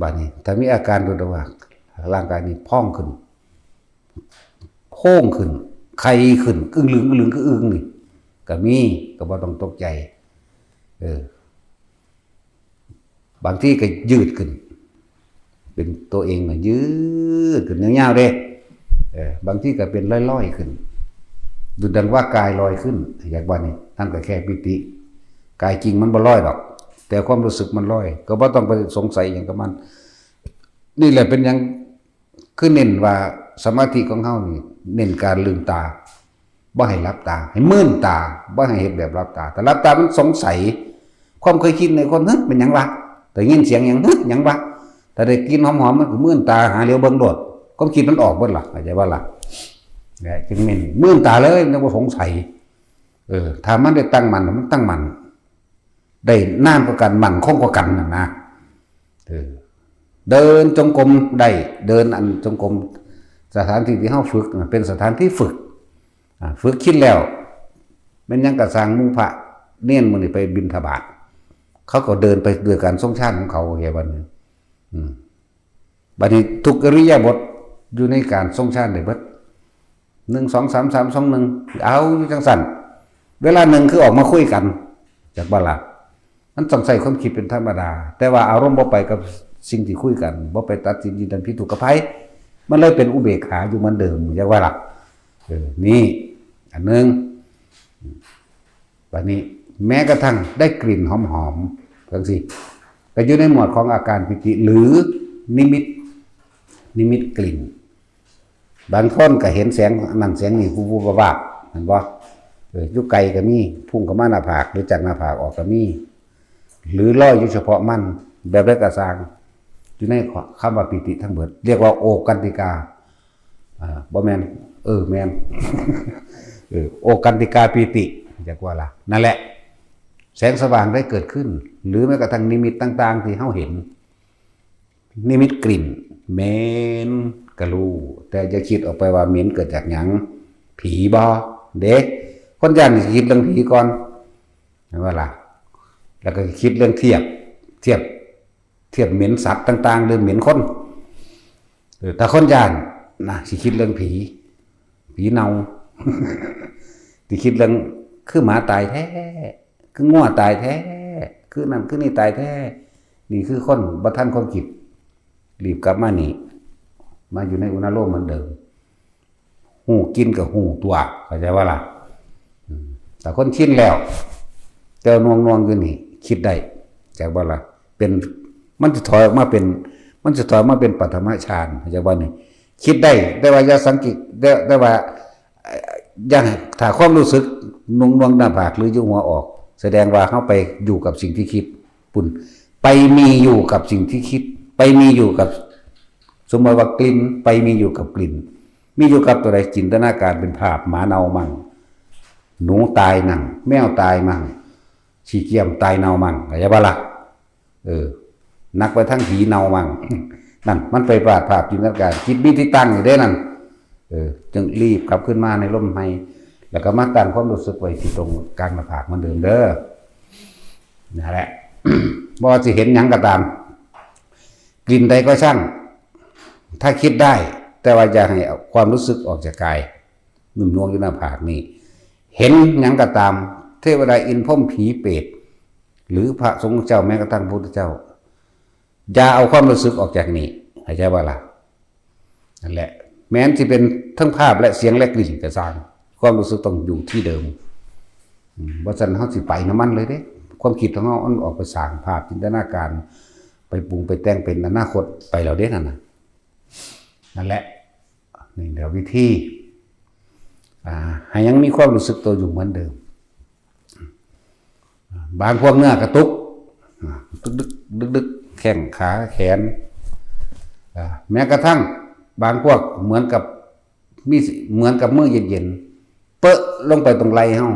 บาดนี้ ถ้ามีอาการโดดว่า ร่างกายนี่พองขึ้น โพงขึ้น ไข้ขึ้น อึ้งลึง อึ้งลึง คืออึ้งนี่ ก็มี ก็บ่ต้องตกใจ เออ บางทีก็ยืดขึ้น เป็นตัวเองน่ะยืดขึ้นยาวๆเด้ เออ บางทีก็เป็นลอยๆขึ้น ดุจดังว่ากายลอยขึ้น อยากว่านี่ นั่นก็แค่ปีติ กายจริงมันบ่ลอยดอก แต่ความรู้สึกมันลอย ก็บ่ต้องไปสงสัยหยังกับมัน นี่แหละเป็นหยัง คือเน้นว่าสมาธิของเฮานี่ เน้นการลืมตา บ่ให้หลับตา ให้มืนตา บ่ให้เฮ็ดแบบหลับตา ถ้าหลับตามันสงสัย ความเคยคิดในคน "เฮ้ย เป็นหยังวะ ได้ยินเสียงหยัง เฮ้ย หยังวะ" ถ้าได้กลิ่นหอมๆ มันก็มืนตา หาเหลียวเบิ่งโลด ความคิดมันออกเบิดล่ะ เข้าใจบ่ล่ะ เนี่ยจึงเหม็น มื่นตาเลย มันบ่สงสัย เออ ถ้ามันได้ตั้งมั่น มันตั้งมั่น ได้นานกว่ากัน มั่นคงกว่ากันน่ะนะ เออ เดินจงกรมได้ เดินอันจงกรม สถานที่ที่เฮาฝึกน่ะ เป็นสถานที่ฝึก อ่า ฝึกชินแล้ว แม่นหยังกะซ่าง หมู่พระเณรมื้อนี้ไปบิณฑบาต เขาก็เดินไปด้วยการทรงฌานของเขา เห็นบ่นี่ อืม บัดนี้ทุกอิริยาบถอยู่ในการทรงฌานได้เบิด หนึ่ง สอง สาม สาม สอง หนึ่ง เอาอยู่จังซั่น เวลาหนึ่งคือออกมาคุยกัน จักบ่ล่ะ มันต้องใช้ความคิดเป็นธรรมดา แต่ว่าอารมณ์บ่ไปกับสิ่งที่คุยกัน บ่ไปตัดสินยินดีผิดถูกกับไผ มันเลยเป็นอุเบกขาอยู่เหมือนเดิม จักว่าล่ะ เออ นี่ อันหนึ่ง บัดนี้แม้กระทั่งได้กลิ่นหอมๆ จังซี่ ก็อยู่ในหมวดของอาการปีติ หรือนิมิต นิมิตกลิ่น บางคนก็เห็นแสงนั่นแสงนี่ วุบๆ วาบๆ เห็นบ่ เออ อยู่ไกลก็มี พุ่งเข้ามาหน้าผาก หรือจากหน้าผากออกก็มี หรือลอยอยู่เฉพาะมัน แบบใดก็ซ่าง อยู่ในคำว่าปีติทั้งเบิด เรียกว่าโอกันติกา อ่า บ่แม่น เออ แม่น เออ โอกันติกาปีติ จักว่าล่ะ นั่นแหละ แสงสว่างได้เกิดขึ้น หรือแม้กระทั่งนิมิตต่างๆ ที่เฮาเห็น นิมิตกลิ่น เหม็นกะฮู้ แต่อย่าคิดออกไปว่าเหม็นเกิดจากหยัง ผีบ่ เด้ คนย้านนี่สิคิดเรื่องผีก่อน เห็นบ่ล่ะ แล้วก็คิดเรื่องเทียบ เทียบ เทียบเหม็นสัตว์ต่างๆ หรือเหม็นคน เออ ถ้าคนย้านนะ สิคิดเรื่องผี ผีเน่า สิคิดเรื่อง คือหมาตายแท้ คืองัวตายแท้ คือนั่นคือนี่ตายแท้ นี่คือคนบ่ทันความคิด รีบกลับมานี่ มาอยู่ในอุณาโลมเหมือนเดิม ฮู้กลิ่นก็ฮู้ตัว เข้าใจบ่ล่ะ อืม แต่คนชินแล้ว แต่ว่านวงๆ อยู่นี่ คิดได้ เข้าใจบ่ล่ะ เป็น มันสิถอยออกมาเป็น มันสิถอยออกมาเป็นปฐมฌาน เข้าใจบ่นี่ คิดได้ แต่ว่าอย่าสังเกต แต่ แต่ว่า เอ่อ อย่าให้ ถ้าความรู้สึกนวงๆ หน้าผากหรืออยู่หัวออก แสดงว่าเฮาไปอยู่กับสิ่งที่คิด ปุ้น ไปมีอยู่กับสิ่งที่คิด ไปมีอยู่กับ สมมติว่ากลิ่น ไปมีอยู่กับกลิ่น มีอยู่กับตัวใด จินตนาการเป็นภาพ หมาเน่ามั่ง หนูตายมั่ง แมวตายมั่ง ขี้เกียจตายเน่ามั่ง เข้าใจบ่ล่ะ เออ หนักไปทางผีเน่ามั่ง นั่น มันไปวาดภาพจินตนาการ จิตมีที่ตั้งอยู่เด้นั่น เออ จึงรีบกลับขึ้นมาในลมหาย แล้วก็มาตั้งความรู้สึกไว้ที่ตรงกลางหน้าผากเหมือนเดิมเด้อ นั่นแหละ บ่ว่าสิเห็นหยังก็ตาม กลิ่นใดก็ช่าง ถ้าคิดได้ แต่ว่าอย่าให้เอาความรู้สึกออกจากกาย หนุ่มนวงอยู่หน้าผากนี่ เห็นหยังก็ตาม เทวดาอินทร์พรหมผีเปรต หรือพระสงฆ์เจ้า แม้กระทั่งพระพุทธเจ้า อย่าเอาความรู้สึกออกจากนี่ เข้าใจบ่ล่ะ นั่นแหละ แม้นสิเป็นทั้งภาพและเสียงและกลิ่นก็ซ่าง ความรู้สึกต้องอยู่ที่เดิม อืม บ่ซั้นเฮาสิไปนำมันเลยเด้ ความคิดของเฮามันออกไปสร้างภาพจินตนาการ ไปปรุงไปแต่งเป็นอนาคตไปแล้วเด้นั่นน่ะ นั่นแหละ นี่เดี๋ยววิธี อ่า ให้ยังมีความรู้สึกตัวอยู่เหมือนเดิม บางพวกเนื้อกระตุก อ่า ดึกๆ ดึกๆ แข้งขาแขน อ่า แม้กระทั่งบางพวกเหมือนกับมี เหมือนกับมือเย็นๆ เปอะลงไปตรงไหล่เฮา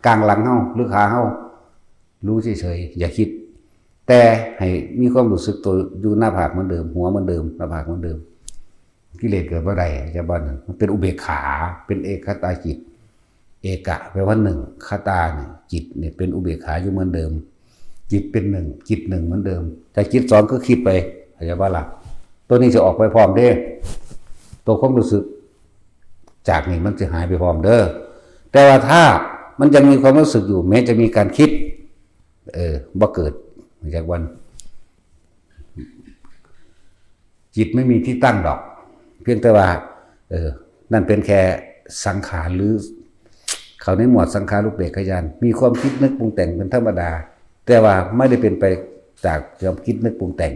กลางหลังเฮา หรือขาเฮา รู้เฉยๆ อย่าคิด แต่ให้มีความรู้สึกตัวอยู่หน้าผากเหมือนเดิม หัวเหมือนเดิม หน้าผากเหมือนเดิม กิเลสเกิดบ่ได้ จะบ่นั่น มันเป็นอุเบกขา เป็นเอกคตาจิต เอกะแปลว่าหนึ่ง คตาเนี่ย จิตเนี่ยเป็นอุเบกขาอยู่เหมือนเดิม จิตเป็นหนึ่ง จิตหนึ่งเหมือนเดิม แต่จิตสองก็คิดไป เข้าใจบ่ล่ะ ตัวนี้จะออกไปพร้อมเด้ ตัวความรู้สึก จากนี่มันจะหายไปพร้อมเด้อ แต่ว่าถ้ามันยังมีความรู้สึกอยู่ แม้จะมีการคิด เออ บ่เกิด จากวัน จิตไม่มีที่ตั้งดอก เพียงแต่ว่า เออ นั่นเป็นแค่สังขาร หรือ เข้าในหมวดสังขารูปเปกขญาณ มีความคิดนึกปรุงแต่งเป็นธรรมดา แต่ว่าไม่ได้เป็นไปจากความคิดนึกปรุงแต่ง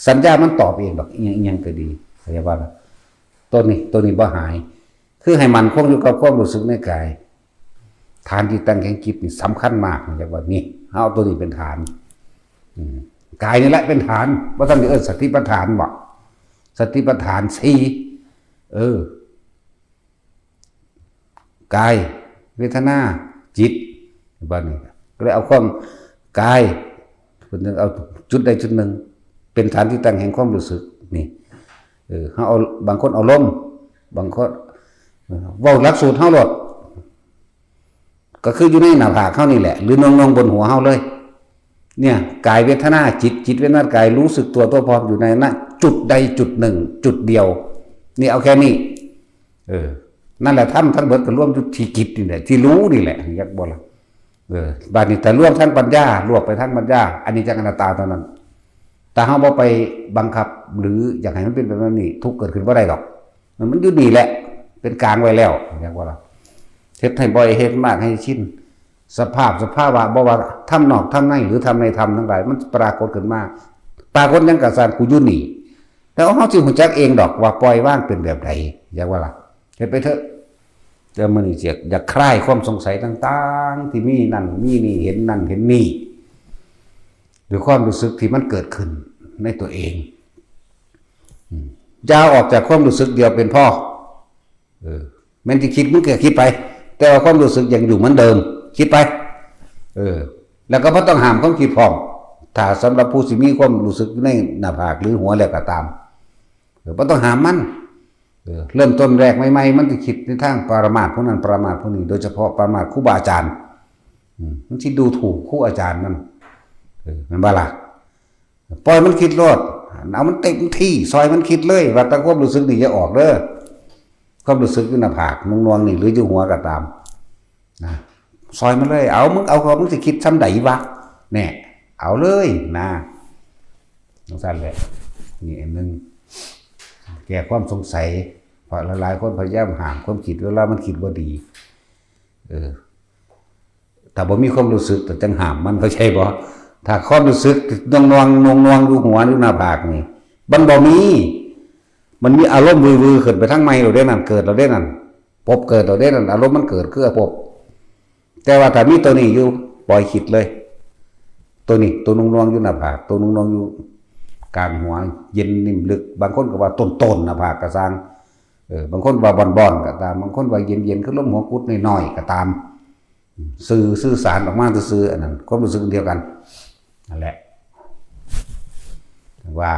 สัญญามันตอบเองดอก อิหยังอิหยังก็ดี เข้าใจบ่ล่ะ ตัวนี้ ตัวนี้บ่หาย คือให้มั่นคงอยู่กับความรู้สึกในกาย ฐานที่ตั้งแห่งจิตนี่สำคัญมาก เข้าใจบ่ นี่ เอาตัวนี้เป็นฐาน อืม กายนี่แหละเป็นฐาน บ่ทันได้เอิ้นสติปัฏฐานบ่ สติปัฏฐานสี่ เออ กาย เวทนา จิต บัดนี้ก็เลยเอาความกาย เพิ่นเอาจุดใดจุดหนึ่ง เป็นฐานที่ตั้งแห่งความรู้สึกนี่ เออ เฮาเอา บางคนเอาลม บางคน เออ เว้าหลักสูตรเฮาโลด ก็คืออยู่ในหน้าผากเฮานี่แหละ หรือหน่วงๆบนหัวเฮาเลย เนี่ย กายเวทนาจิต จิตเวทนากาย รู้สึกตัวทั่วพร้อมอยู่ในนั้น จุดใดจุดหนึ่ง จุดเดียว นี่เอาแค่นี้ เออ นั่นแหละ ธรรมทั้งเบิดก็รวมอยู่ที่จิตนี่แหละ ที่รู้นี่แหละ จักบ่ล่ะ เออ บัดนี้ถ้ารวมทั้งปัญญา รวบไปทั้งปัญญา อันนี้จักอนัตตาเท่านั้น แต่เฮาบ่ไปบังคับ หรืออยากให้มันเป็นแบบนั้นนี่ ทุกข์เกิดขึ้นบ่ได้ดอก มัน มันอยู่นี่แหละ เป็นกลางไว้แล้ว จักบ่ล่ะ เฮ็ดให้บ่อย เฮ็ดมากให้ชิน สภาพ สภาวะ บ่ว่าธรรมนอกธรรมใน หรือธรรมในธรรมทั้งหลาย มันปรากฏขึ้นมา ปรากฏหยังกะซ่าง กูอยู่นี่ แล้วเฮาสิฮู้จักเองดอกว่าปล่อยวางเป็นแบบใด จักบ่ล่ะ เฮ็ดไปเถอะ แต่มื้อนี้สิอยากคลายความสงสัยต่างๆ ที่มีนั่นมีนี่ เห็นนั่นเห็นนี่ หรือความรู้สึกที่มันเกิดขึ้นในตัวเอง อืม อย่าออกจากความรู้สึกเดียวเป็นพอ เออ แม่นสิคิดมึงก็คิดไป แต่ว่าความรู้สึกยังอยู่เหมือนเดิม คิดไป เออ แล้วก็บ่ต้องห้ามความคิดพร้อม ถ้าสำหรับผู้สิมีความรู้สึกในหน้าผากหรือหัวแล้วก็ตาม เออ บ่ต้องห้ามมัน เออ เริ่มต้นแรกใหม่ๆ มันสิคิดในทางปรมาทย์ผู้นั้น ปรมาทย์ผู้นี้ โดยเฉพาะปรมาทย์ครูบาอาจารย์ อืม มันสิดูถูกครูอาจารย์มัน เออ แม่นบ่ล่ะ ปล่อยมันคิดโลด เอามันเต็มที่ ซอยมันคิดเลย ว่าแต่ความรู้สึกนี่อย่าออกเด้อ ความรู้สึกอยู่หน้าผาก หน่วงๆนี่ หรืออยู่หัวก็ตาม นะ ซอยมันเลย เอา มึงเอา มึงสิคิดส่ำใดวะ แน่ เอาเลยนะ จั่งซั้นแหละ นี่อันหนึ่ง แก้ความสงสัย เพราะหลายๆคนพยายามห้ามความคิด เวลามันคิดบ่ดี เออ ถ้าบ่มีความรู้สึกก็จั่งห้ามมัน เข้าใจบ่ ถ้าความรู้สึกหน่วงๆ หน่วงๆ อยู่หัว อยู่หน้าผากนี่ มันบ่มี มันมีอารมณ์วือๆ ขึ้นไปทางใหม่แล้วเด้นั่น เกิดแล้วเด้นั่น ภพเกิดแล้วเด้นั่น อารมณ์มันเกิดคือภพ แต่ว่าถ้ามีตัวนี้อยู่ ปล่อยคิดเลย ตัวนี้ ตัวหน่วงๆ อยู่หน้าผาก ตัวหน่วงๆ อยู่กลางหัว เย็นนิ่มลึก บางคนก็ว่าต้นๆ หน้าผากก็ซ่าง เออ บางคนว่าบ่อนๆ ก็ตาม บางคนว่าเย็นๆ คือลมหัวกุดน้อยๆ ก็ตาม สื่อ สื่อสารออกมาซื่อๆ อันนั้น ความรู้สึกอันเดียวกัน นั่นแหละ ว่า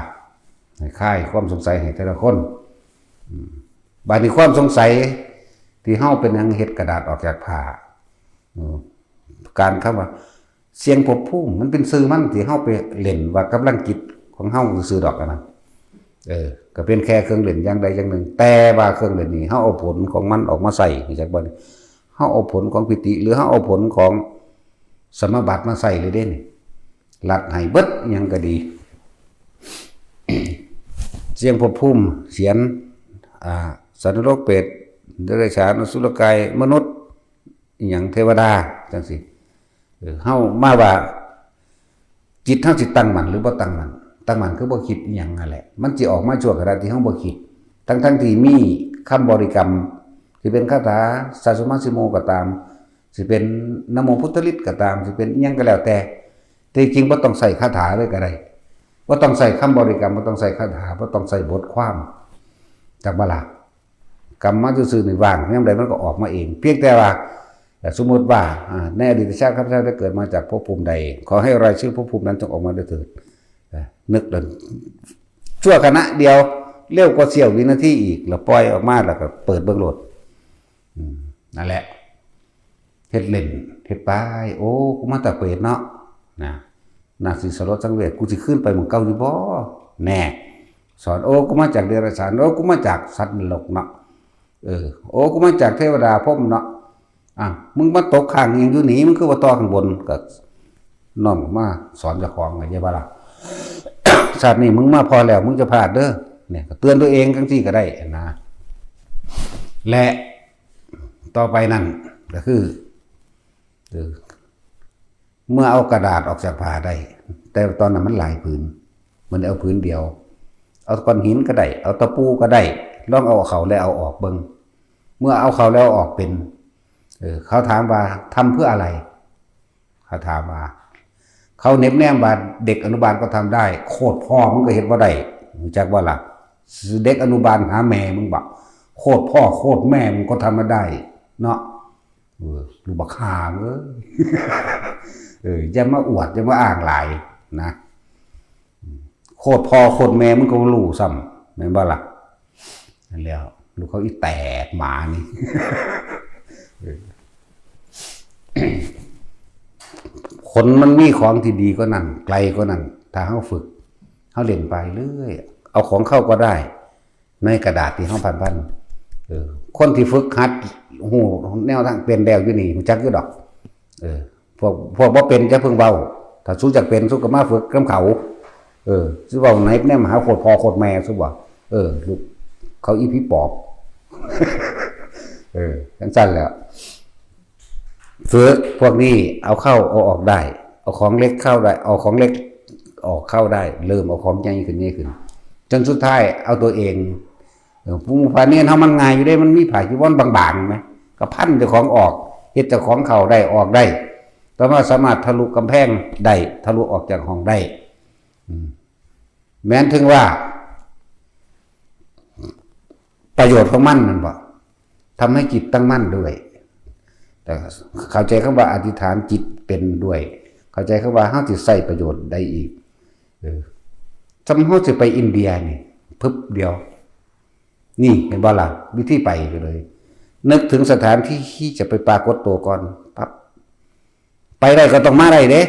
ให้คลายความสงสัยให้แต่ละคน อืม บัดนี้ความสงสัยที่เฮาเป็นหยังเฮ็ดกระดาษออกจากผ้า อืม การคำว่า เสียงภพภูมิ มันเป็นชื่อมันที่เฮาไปเล่นว่ากำลังจิตของเฮาซื่อๆ ดอกอันนั้น เออ ก็เป็นแค่เครื่องเล่นอย่างใดอย่างหนึ่ง แต่ว่าเครื่องเล่นนี้เฮาเอาผลของมันออกมาใช้ รู้จักบ่นี่ เฮาเอาผลของปีติ หรือเฮาเอาผลของสมาบัติมาใช้เลยเด้นี่ ลัดให้เบิดอิหยังก็ดี เสียงภพภูมิ เสียง อ่า สัตว์นรก เปรต เดรัจฉาน อสุรกาย มนุษย์ อิหยัง เทวดา จั่งซี้ เออ เฮามาว่า จิตเฮาสิตั้งมั่นหรือบ่ตั้งมั่น ตั้งมั่นคือบ่คิดอิหยังนั่นแหละ มันสิออกมาชั่วขณะที่เฮาบ่คิด ทั้งๆที่มีคำบริกรรม สิเป็นคาถาสาสุมาสิโมก็ตาม สิเป็นนะโมพุทธฤทธิ์ก็ตาม สิเป็นอิหยังก็แล้วแต่ แต่จริงบ่ต้องใช้คาถาเลยก็ได้ บ่ต้องใช้คำบริกรรม บ่ต้องใช้คาถา บ่ต้องใช้บทความ จักบ่ล่ะ กรรมมาซื่อๆนี่ว่าง ยามใดมันก็ออกมาเอง เพียงแต่ว่า สมมุติว่า อ่า ในอดีตชาติข้าพเจ้าได้เกิดมาจากภพภูมิใด ขอให้รายชื่อภพภูมินั้นจงออกมาด้วยเถิด อ่า นึกเดิน ชั่วขณะเดียว เร็วกว่าเสี้ยววินาทีอีก แล้วปล่อยออกมา แล้วก็เปิดเบิ่งโลด อืม นั่นแหละ เฮ็ดเล่น เฮ็ดไป โอ้ กูมาจากเปรตเนาะ นะ น่าสิสลดสังเวช กูสิคืนไปหม่องเก่าอยู่บ่ แน่ สอน โอ้ กูมาจากเดรัจฉาน โอ้ กูมาจากสัตว์นรกเนาะ เออ โอ้ กูมาจากเทวดาพรหมเนาะ อ่ะ มึงมาตกค้างอิหยังอยู่นี่ มึงคือบ่ต่อข้างบน ก็น้อมมาสอนเจ้าของ เข้าใจบ่ล่ะ ชาตินี้มึงมาพอแล้ว มึงจะพลาดเด้อ เนี่ย ก็เตือนตัวเองจั่งซี้ก็ได้นะ และต่อไปนั่นก็คือ เออ เมื่อเอากระดาษออกจากผ้าได้ แต่ตอนนั้นมันหลายผืน มันเอาผืนเดียว เอาก้อนหินก็ได้ เอาตะปูก็ได้ ลองเอาเข้าและเอาออกเบิ่ง เมื่อเอาเข้าแล้วเอาออกเป็น เออ เขาถามว่าทำเพื่ออะไร เขาถามว่า เขาเหน็บแนมว่าเด็กอนุบาลก็ทำได้ โคตรพ่อมึงก็เฮ็ดบ่ได้ รู้จักบ่ล่ะ เด็กอนุบาลหาแม่มึงบ่ โคตรพ่อโคตรแม่มึงก็ทำมาได้ เนาะ เออ ลูกบักห่าเอ้ย เออ อย่ามาอวด อย่ามาอ้างหลายนะ โคตรพ่อโคตรแม่มึงก็บ่ฮู้ซ้ำ แม่นบ่ล่ะ นั่นแหล้ว ลูกเขาอีแตกหมานี่ เออ คนมันมีของที่ดีกว่านั้น ไกลกว่านั้น ถ้าเฮาฝึก เฮาเล่นไปเรื่อย เอาของเข้าก็ได้ ในกระดาษที่เฮาพันๆ เออ คนที่ฝึกหัดฮู้แนวทางเป็นแล้วอยู่นี่ ฮู้จักอยู่ดอก เออ พวก พวกบ่เป็นจะเพิ่งเว้า ถ้าสู้จักเป็นสู้ก็มาฝึกนำเขา เออ สู้เว้าไหนแนมหาโคตรพ่อโคตรแม่สู้บ่ เออ ลูก เขาอีผีปอบ เออ จังซั่นแหละ ฝึกพวกนี้เอาเข้าเอาออกได้ เอาของเล็กเข้าได้ เอาของเล็กออกเข้าได้ เริ่มเอาของใหญ่ขึ้น ใหญ่ขึ้น จนสุดท้ายเอาตัวเอง เออ ผู้ผ้าเนนเฮามันง่ายอยู่เด้ มันมีผ้าจีวรบางๆ ไหม ก็พันเจ้าของออก เฮ็ดเจ้าของเข้าได้ออกได้ ต่อมาสามารถทะลุกำแพงได้ ทะลุออกจากห้องได้ อืม แม้นถึงว่า ประโยชน์ของมันนั่นบ่ ทำให้จิตตั้งมั่นด้วย แต่เข้าใจคำว่าอธิษฐานจิตเป็นด้วย เข้าใจคำว่าเฮาสิใช้ประโยชน์ได้อีก เออ จำเฮาสิไปอินเดียนี่ พึบเดียว นี่เห็นบ่ล่ะ วิธีไปก็เลย นึกถึงสถานที่ที่จะไปปรากฏตัวก่อน ปั๊บ ไปได้ก็ต้องมาได้เด้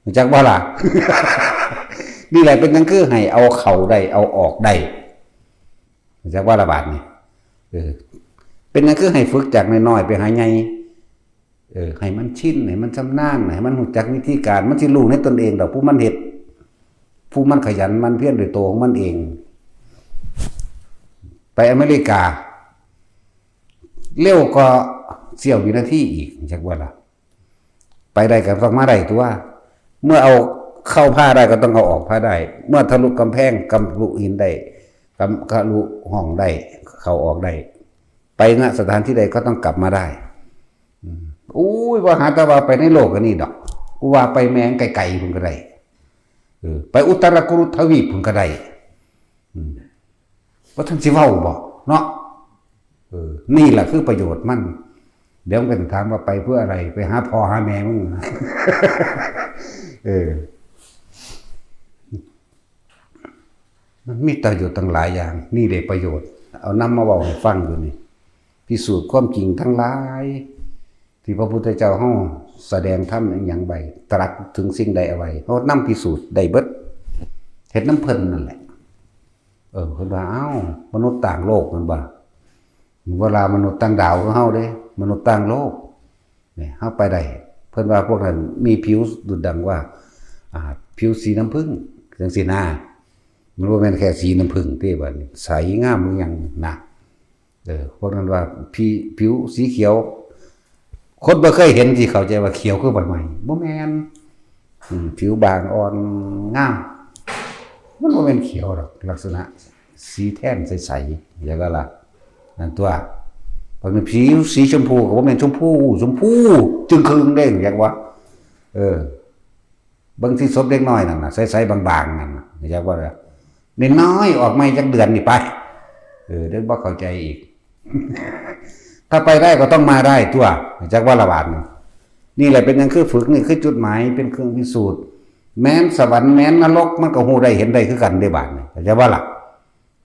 รู้จักบ่ล่ะ นี่แหละเป็นหยังคือให้เอาเข้าได้ เอาออกได้ รู้จักบ่ล่ะบาดนี้ เออ เป็นหยังคือให้ฝึกจากน้อยๆ ไปหาใหญ่ เออ ให้มันชิน ให้มันชำนาญ ให้มันรู้จักวิธีการ มันสิรู้ในตนเองดอก ผู้มันเฮ็ด ผู้มันขยันหมั่นเพียรด้วยตัวของมันเอง ไปอเมริกา เร็วกว่าเสี้ยววินาทีอีก รู้จักบ่ล่ะ ไปได้ก็ต้องมาได้ตัว เมื่อเอาเข้าผ้าได้ก็ต้องเอาออกผ้าได้ เมื่อทะลุกำแพง ทะลุหินได้ ทะลุห้องได้ เข้าออกได้ ไป ณ สถานที่ใดก็ต้องกลับมาได้ อืม อุ้ย ว่าหาแต่ว่าไปในโลกอันนี้ดอก กูว่าไปแม่งไกลๆ พุ้นก็ได้ เออ ไปอุตรากุรุทวีปพุ้นก็ได้ อืม ว่าท่านสิเว้าบ่เนาะ เออ นี่แหละคือประโยชน์มัน เดี๋ยวมันก็จะถามว่าไปเพื่ออะไร ไปหาพ่อหาแม่มึง เออ มันมีประโยชน์ตั้งหลายอย่าง นี่เลยประโยชน์ เอานำมาเว้าให้ฟังอยู่นี่ พิสูจน์ความจริงทั้งหลาย ที่พระพุทธเจ้าเฮาแสดงธรรมอหย่างไว้ ตรัสถึงสิ่งใดเอาไว้ เฮานำพิสูจน์ได้เบิด เฮ็ดนำเพิ่นนั่นแหละ เออ เพิ่นว่า อ้าว มนุษย์ต่างโลก เพิ่นว่า เวลามนุษย์ต่างดาวคือเฮาเด้ มนุษย์ต่างโลก เนี่ย เฮาไปได้ เพิ่นว่าพวกนั้นมีผิวดุจดังว่า อ่า ผิวสีน้ำผึ้ง จังซี่นะ มันบ่แม่นแค่สีน้ำผึ้งเด้บัดนี้ ใสงามหรือหยังนะ เออ พวกนั้นว่าผิ- ผิวสีเขียว คนบ่เคยเห็นสิเข้าใจว่าเขียวคือใบไม้ บ่แม่น อืม ผิวบางอ่อนงาม มันบ่แม่นเขียวดอก ลักษณะสีแทนใสๆ อย่างนั้นล่ะ นั่นตัว พอเป็นผิวสีชมพูก็บ่แม่นชมพู ชมพูจึ่งครึ่งเด้ อยากว่า เออ เบิ่งที่ศพเด็กน้อยนั่นน่ะ ใสๆ บางๆ นั่นน่ะ อยากว่า น้อยๆ ออกใหม่จักเดือนนี่ไป เออ เดี๋ยวบ่เข้าใจอีก ถ้าไปได้ก็ต้องมาได้ตัว จักว่าละบาดนี่ นี่แหละเป็นหยังคือฝึก นี่คือจุดหมาย เป็นเครื่องพิสูจน์ แม้นสวรรค์ แม้นนรก มันก็ฮู้ได้เห็นได้คือกันเด้บาดนี่ เข้าใจบ่ล่ะ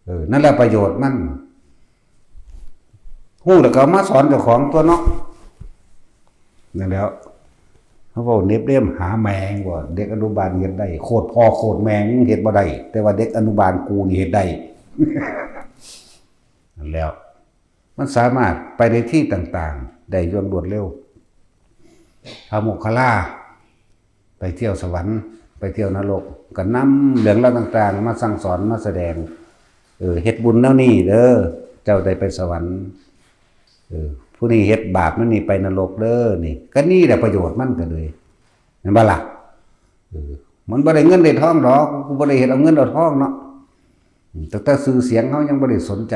เออ นั่นแหละประโยชน์มัน ฮู้แล้วก็เอามาสอนเจ้าของตัวเนาะ นั่นแหล้ว เขาเว้าเน็บเล่มหาแมงว่า เด็กอนุบาลเฮ็ดได้ โคตรพ่อโคตรแม่มึงเฮ็ดบ่ได้ แต่ว่าเด็กอนุบาลกูนี่เฮ็ดได้ นั่นแหล้ว มันสามารถไปในที่ต่างๆ ได้อย่างรวดเร็ว พระโมคคัลลา ไปเที่ยวสวรรค์ ไปเที่ยวนรก ก็นำเรื่องราวต่างๆ มาสั่งสอน มาแสดง เออ เฮ็ดบุญแนวนี้เด้อ เจ้าได้ไปสวรรค์ เออ ผู้นี้เฮ็ดบาปแนวนี้ไปนรกเด้อ นี่ ก็นี่แหละประโยชน์มันก็เลย แม่นบ่ล่ะ เออ มันบ่ได้เงินได้ทองดอก กูบ่ได้เฮ็ดเอาเงินเอาทองเนาะ อืม ตั้งแต่ชื่อเสียงเฮายังบ่ได้สนใจ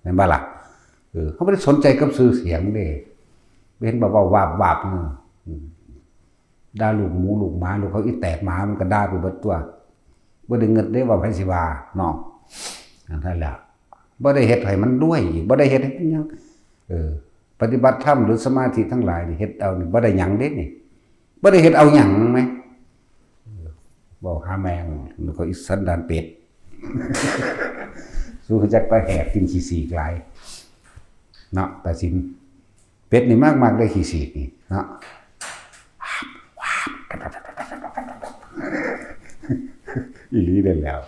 แม่นบ่ล่ะ เออ เฮาบ่ได้สนใจกับชื่อเสียงเด้ เห็นบ่เว้าวาบๆ เนาะ อืม ด่าลูกหมูลูกหมา ลูกเขาอีแตกหมา มันก็ด่าไปเบิดตัว บ่ได้เงินได้ว่าไผสิว่าเนาะ อันนั้นแหละ บ่ได้เฮ็ดให้มันรวยอีก บ่ได้เฮ็ดให้มันหยัง เออ ปฏิบัติธรรมหรือสมาธิทั้งหลายนี่เฮ็ดเอานี่บ่ได้หยังเด้นี่ บ่ได้เฮ็ดเอาหยังแหม เว้าหาแม่ง แล้วก็อีสันดานเป็ด สู้จักไปแหกกินขี้สีกหลาย เนาะ ตาสิน เป็ดนี่มากๆ ได้ขี้สีกนี่ เนาะ อีหลีเด้อแล้ว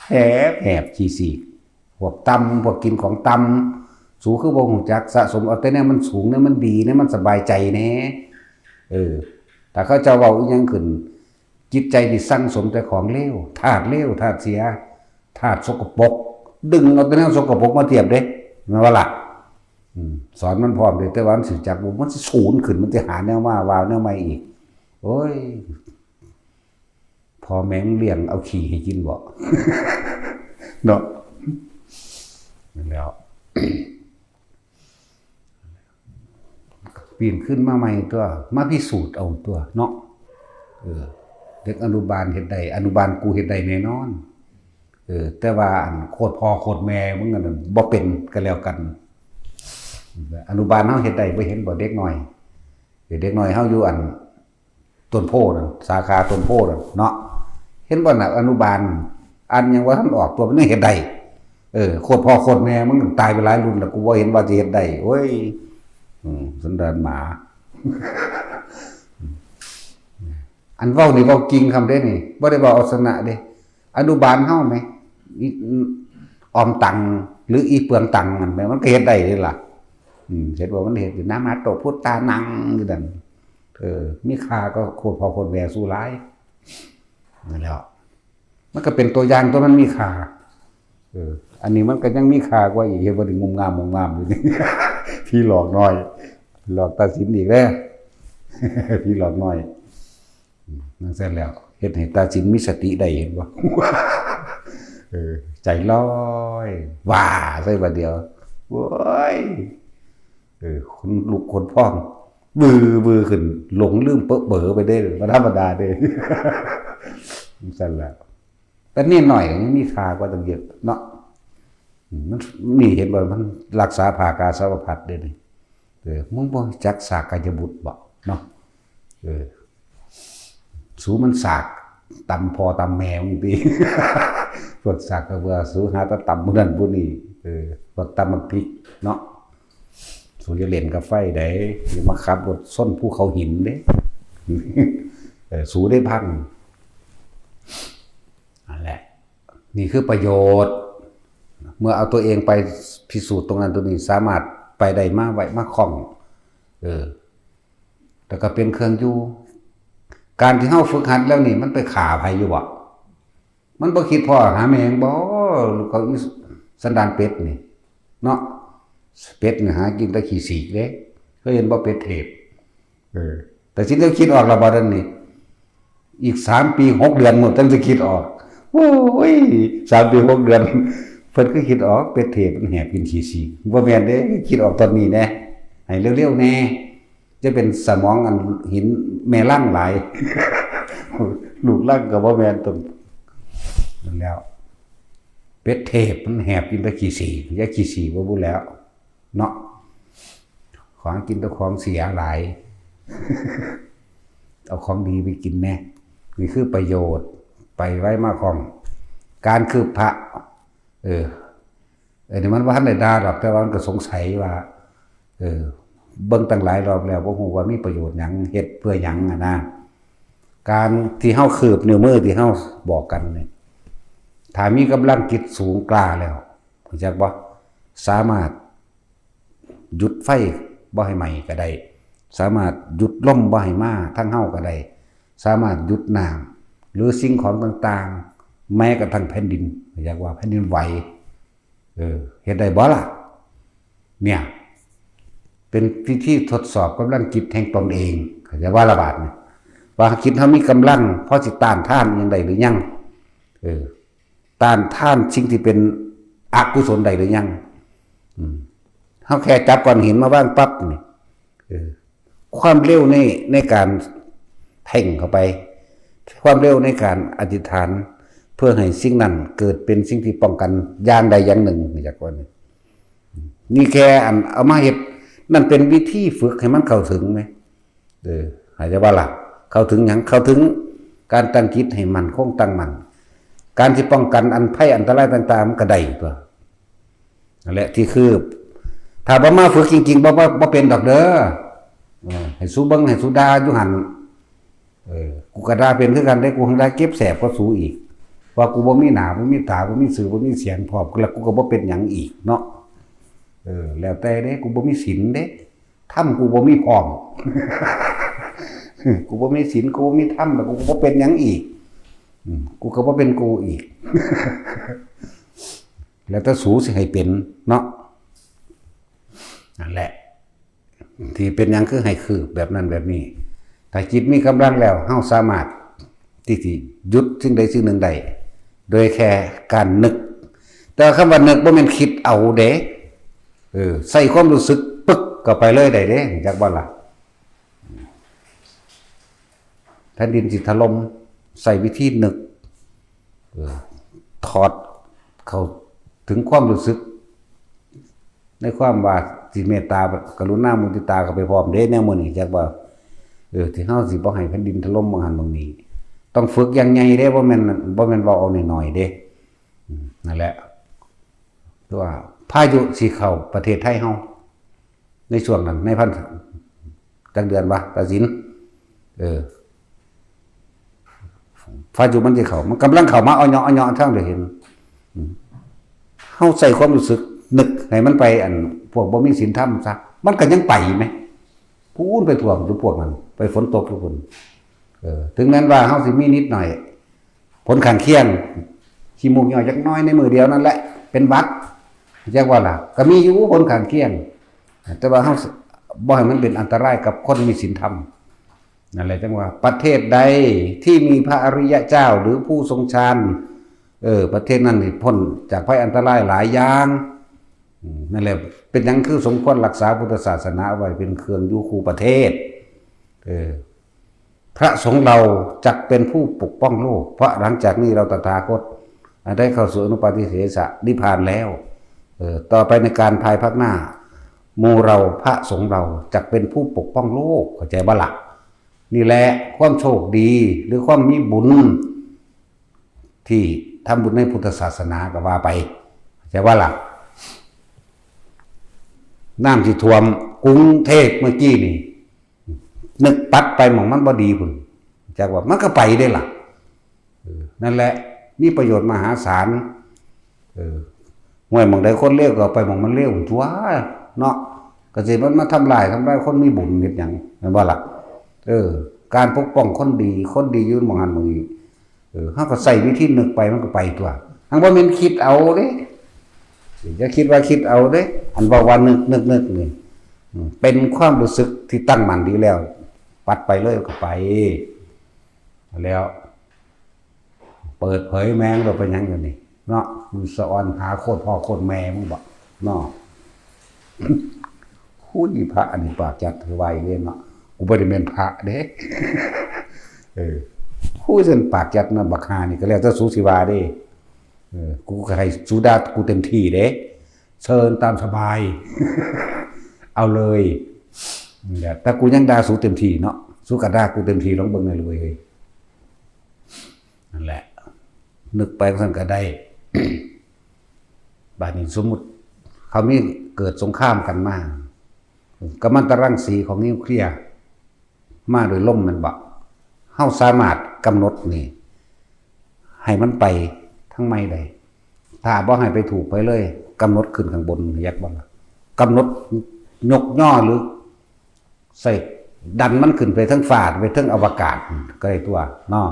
แหบ แหบขี้สีก พวกต่ำ พวกกินของต่ำ สูคือบ่ฮู้จักสะสมเอาแต่แนวมันสูง แนวมันดี แนวมันสบายใจแหน่ เออ ถ้าเขาเจ้าเว้าอีหยังขึ้น จิตใจนี่สั่งสมแต่ของเลว ธาตุเลว ธาตุเสีย ธาตุสกปรก ดึงเอาแต่แนวสกปรกมาเทียบเด้ แม่นบ่ล่ะ อืม สอนมันพร้อมเด้ แต่ว่ามันสิจักบ่ มันสิสูนขึ้น มันสิหาแนวมาว่าแนวใหม่อีก โอ้ย พ่อแม่มึงเลี้ยงเอาขี้ให้กินบ่ เนาะ นั่นแหล้ว ปีนขึ้นมาใหม่ตัว มาพิสูจน์เอาตัวเนาะ เออ เด็กอนุบาลเฮ็ดได้ อนุบาลกูเฮ็ดได้แน่นอน เออ แต่ว่าอันโคตรพ่อโคตรแม่มึงอันนั้นบ่เป็นก็แล้วกัน อนุบาลเฮาเฮ็ดได้บ่เห็นบ่ เด็กน้อย เออ เด็กน้อยเฮาอยู่อัน ต้นโพธิ์นั่น สาขาต้นโพธิ์นั่นเนาะ เห็นบ่น่ะ อนุบาล อันยังว่าทันออกตัวมันยังเฮ็ดได้ เออ โคตรพ่อโคตรแม่มึงตายไปหลายรุ่นแล้ว กูบ่เห็นว่าสิเฮ็ดได้ โอ้ย อืม สันดานหมา อันเว้านี่เว้าจริงคำเด้นี่ บ่ได้เว้าเอาชนะเด้ อนุบาลเฮาแหม อี ออมตัง หรืออีเปลืองตังนั่นแหม มันก็เฮ็ดได้เด้ล่ะ อืม เฮ็ดบ่ มันเฮ็ดอยู่ นะโมพุทธานัง อยู่นั่น เออ มีค่าก็โคตรพ่อโคตรแม่สู้หลาย นั่นแหละ มันก็เป็นตัวอย่างตัวมันมีค่า เออ อันนี้มันก็ยังมีค่ากว่าอีก เห็นบ่ได้งุ่มงามงุ่มงามอยู่นี่ ผีหลอกน้อย หลอกตาสินอีกแล้ว ผีหลอกน้อย อืม นั่นเสร็จแล้ว เฮ็ดให้ตาสินมีสติได้ เห็นบ่ เออ ใจลอย ว่าใส่บาดเดียว โอ้ย เออ ขนลุกขนพอง วือวือขึ้น หลงลืมเปอะเบอไปเด้ บ่ธรรมดาเด้ จั่งซั้นล่ะ แต่เนนน้อยก็ยังมีค่ากว่าตั้งเยอะเนาะ อืม มัน นี่เห็นบ่ มันรักษาผ้ากาสาวพัสตร์เด้นี่ เออ มึงบ่รู้จักสากยบุตรบ่เนาะ เออ สูมันสากตำพ่อตำแม่มึงติ พวกสากกระเบือ สูหาแต่ตำผู้นั้นผู้นี้ เออ พวกตำบักพริกเนาะ สูอย่าเล่นกับไฟเด้ อย่ามาขับรถชนภูเขาหินเด้ เออ สูได้พัง นั่นแหละ นี่คือประโยชน์ เมื่อเอาตัวเองไปพิสูจน์ตรงนั้นตรงนี้ สามารถไปได้มาไว้มาคล่อง เออ แล้วก็เป็นเครื่องอยู่ การที่เฮาฝึกหัดแล้วนี่ มันไปฆ่าไผอยู่บ่ มันบ่คิดพ้อหาแม่งบ่ ลูกเขาอีสันดานเป็ดนี่ เนาะ เป็ดนี่หากินแต่ขี้สีกเด้ เคยเห็นบ่เป็ดเทพ เออ แต่สิได้คิดออกแล้วบ่เดี๋ยวนี้ อีกสามปีหกเดือนหมดจั่งสิคิดออก โอ้ย สามปีหกเดือน เพิ่นก็คิดออก เป็ดเทพมันแหบกินขี้สีก บ่แม่นเด้ คิดออกตอนนี้แน่ ให้เร็วๆแน่ จะเป็นสมองอันหินแม่ลังหลาย ลูกลังก็บ่แม่นตรง นั่นแล้ว เป็ดเทพมันแหบกินแต่ขี้สีก อย่าขี้สีกบ่บุแล้ว เนาะ ของกินแต่ของเสียหลาย เอาของดีไปกินแน่ นี่คือประโยชน์ ไปไว้มาของ การคืบพระ เออ เออ นี่มันบ่ทันได้ด่าดอก แต่ว่ามันก็สงสัยว่า เออ เบิ่งตั้งหลายรอบแล้ว บ่ฮู้ว่ามีประโยชน์หยัง เฮ็ดเพื่อหยังอะนะ การที่เฮาคืบนิ้วมือที่เฮาบอกกันนี่ ถ้ามีกำลังจิตสูงกล้าแล้ว รู้จักบ่ สามารถหยุดไฟบ่ให้ไหม้ก็ได้ สามารถหยุดลมบ่ให้มาทางเฮาก็ได้ สามารถหยุดน้ำหรือสิ่งของต่างๆ แม้กระทั่งแผ่นดิน รู้จักว่าแผ่นดินไหว เออ เฮ็ดได้บ่ล่ะ เนี่ย เป็นวิธีทดสอบกำลังจิตแห่งตนเอง เข้าใจบ่ล่ะบาดนี้ ว่าจิตเฮามีกำลังพอสิต้านทานอิหยังได้หรือยัง เออ ต้านทานสิ่งที่เป็นอกุศลได้หรือยัง อืม เฮาแค่จับก้อนหินมาวางปั๊บนี่ เออ ความเร็วใน ในการเพ่งเข้าไป ความเร็วในการอธิษฐาน เพื่อให้สิ่งนั้นเกิดเป็นสิ่งที่ป้องกันอย่างใดอย่างหนึ่ง รู้จักว่านี่ นี่แค่อันเอามาเฮ็ด นั่นเป็นวิธีฝึกให้มันเข้าถึงไหม? เออ หายใจว่าล่ะ เข้าถึงหยัง? เข้าถึงการตั้งจิตให้มั่นคงตั้งมั่น การที่ป้องกันอันภัยอันตรายต่างๆ มันก็ได้ตัว นั่นแหละที่คือ ถ้าบ่มาฝึกจริงๆ บ่ บ่ บ่เป็นดอกเด้อ เออ ให้สู้เบิ่งให้สู้ด่าอยู่หั่น เออ กูก็ด่าเป็นคือกันเด้ กูหั้งด่าเจ็บแสบกว่าสู้อีก ว่ากูบ่มีหน้า บ่มีตา บ่มีชื่อ บ่มีเสียงพร้อม แล้วกูก็บ่เป็นหยังอีกเนาะ เออ แล้วแต่เด้ กูบ่มีศีลเด้ ธรรมกูบ่มีพร้อม กูบ่มีศีล กูบ่มีธรรม แล้วกูก็บ่เป็นหยังอีก อืม กูก็บ่เป็นกูอีก แล้วแต่สูสิให้เป็นเนาะ นั่นแหละ ที่เป็นหยังคือให้คืบแบบนั้นแบบนี้ ถ้าจิตมีกำลังแล้ว เฮาสามารถที่สิหยุดสิ่งใดสิ่งหนึ่งได้ โดยแค่การนึก แต่คำว่านึกบ่แม่นคิดเอาเด้ เออ ใส่ความรู้สึกปึ๊กเข้าไปเลยได้เด้ จักบ่ล่ะ แผ่นดินสิถล่ม ใส่วิธีนึก เออ ถอดเข้าถึงความรู้สึก ในความว่าสิเมตตากรุณามุทิตาเข้าไปพร้อมเด้ แนวมื้อนี้จักว่า เออ ที่เฮาสิบ่ให้แผ่นดินถล่มบางหันบางนี้ ต้องฝึกอย่างใหญ่เด้ บ่แม่น บ่แม่นเว้าเอาน้อยๆเด้ อืม นั่นแหละ ตัวพายุสิเข้าประเทศไทยเฮา ในช่วงนั้น ในพัน จักเดือนวะ ตัดสิน เออ พายุมันสิเข้า มันกำลังเข้ามา เอาเหยาะ เอาเหยาะ ทางเดียวเห็น อืม เฮาใส่ความรู้สึก นึกให้มันไป อัน พวกบ่มีศีลธรรมซะ มันก็ยังไปไหม พูนไปท่วมอยู่พวกนั้น ไปฝนตกอยู่พุ่น เออ ถึงแม้นว่าเฮาสิมีนิดหน่อย ผลข้างเคียง ขี้มูกย่อยจักหน่อยในมื้อเดียวนั่นแหละ เป็นหวัด จักว่าล่ะ ก็มีอยู่ผลข้างเคียง แต่ว่าเฮาบ่ให้มันเป็นอันตรายกับคนมีศีลธรรม นั่นแหละจังว่า ประเทศใดที่มีพระอริยเจ้าหรือผู้ทรงฌาน เออ ประเทศนั้นนี่พ้นจากภัยอันตรายหลายอย่าง อืม นั่นแหละ เป็นหยังคือสมควรรักษาพุทธศาสนาไว้เป็นเครื่องอยู่คู่ประเทศ เออ พระสงฆ์เราจักเป็นผู้ปกป้องโลก เพราะหลังจากนี้เราตถาคตได้เข้าสู่อนุปาทิเสสนิพพานแล้ว เออ ต่อไปในการภายภาคหน้า หมู่เราพระสงฆ์เราจักเป็นผู้ปกป้องโลก เข้าใจบ่ล่ะ? นี่แหละความโชคดีหรือความมีบุญ ที่ทำบุญในพุทธศาสนาก็ว่าไป เข้าใจบ่ล่ะ? น้ำที่ท่วมกรุงเทพเมื่อกี้นี่ นึกปัดไปหม่องมันบ่ดีพุ่น จักว่ามันก็ไปได้ล่ะ เออ นั่นแหละ มีประโยชน์มหาศาล เออ ห้วยหม่องใดคนเลวก็ไปหม่องมันเลวตัวเนาะ ก็สิมันมาทำลาย ทำลายคนมีบุญเฮ็ดหยัง แม่นบ่ล่ะ? เออ การปกป้องคนดี คนดีอยู่หม่องหั้นหม่องนี้ เออ เฮาก็ใช้วิธีนึกไปมันก็ไปตัว หังบ่แม่นคิดเอาเด้ อย่าคิดว่าคิดเอาเด้ อันเว้าว่านึก นึก นึกนี่ อืม เป็นความรู้สึกที่ตั้งมั่นดีแล้ว ปัดไปเลยก็ไป แล้ว เปิดเผยแม่งเราเป็นหยังอยู่นี่ เนาะ มึงสะออนหาโคตรพ่อโคตรแม่มึงบ่ เนาะ หุ้ย พระอันนี้ปากจัดคือว่าอีกเด้เนาะ กูบ่ได้แม่นพระเด้ เออ หุ้ย ซั่นปากจัดนะบักห่านี่ ก็แล้วแต่สูสิว่าเด้ เออ กูก็ให้สูด่ากูเต็มที่เด้ เชิญตามสบาย เอาเลย นั่นแหละ แต่กูยังด่าสูเต็มที่เนาะ สูก็ด่ากูเต็มที่ ลองเบิ่งหน่อยเลยเฮ้ย นั่นแหละ นึกไปซั่นก็ได้ บาดนี้สมมุติเขามีเกิดสงครามกันมา กัมมันตรังสีของนิวเคลียร์มาโดยลมแม่นบ่ เฮาสามารถกำหนดนี่ ให้มันไปทางใหม่ได้ ถ้าบ่ให้ไปถูกไปเลย กำหนดขึ้นข้างบน อยากบ่ล่ะ กำหนดยกย่อหรือ ใส่ดันมันขึ้นไปเทิงฟ้า ไปเทิงอวกาศก็ได้ตัวเนาะ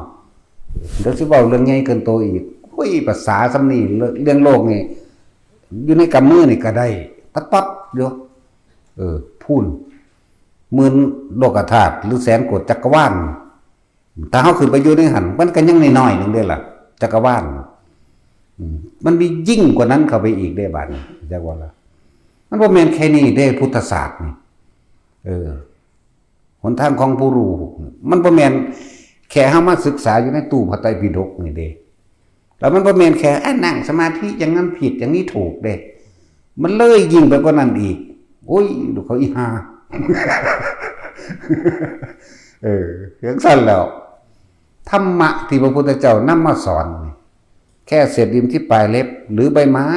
เดี๋ยวสิเว้าเรื่องใหญ่เกินโตอีก อุ้ย ภาษาส่ำนี้ เรื่อง เรื่องโลกนี่ อยู่ในกำมือนี่ก็ได้ ตัดปั๊บอยู่ เออ พู้น หมื่นโลกธาตุ หรือแสนโกฏจักรวาล ถ้าเฮาขึ้นไปอยู่ในหั่น มันก็ยังน้อยๆหนึ่งเด้ล่ะ จักรวาล อืม มันมียิ่งกว่านั้นเข้าไปอีกเด้บาดนี้ จักว่าล่ะ มันบ่แม่นแค่นี้เด้ พุทธศาสตร์นี่ เออ หนทางของผู้รู้ มันบ่แม่นแค่เฮามาศึกษาอยู่ในตู้พระไตรปิฎกนี่เด้ แล้วมันบ่แม่นแค่ อ่ะ นั่งสมาธิอย่างนั้นผิด อย่างนี้ถูกเด้ มันเลยยิ่งไปกว่านั้นอีก โอ้ย ลูกเขาอีห่า เออจั่งซั่นแล้ว ธรรมะที่พระพุทธเจ้านำมาสอนนี่ แค่เศษดินที่ปลายเล็บ หรือใบไม้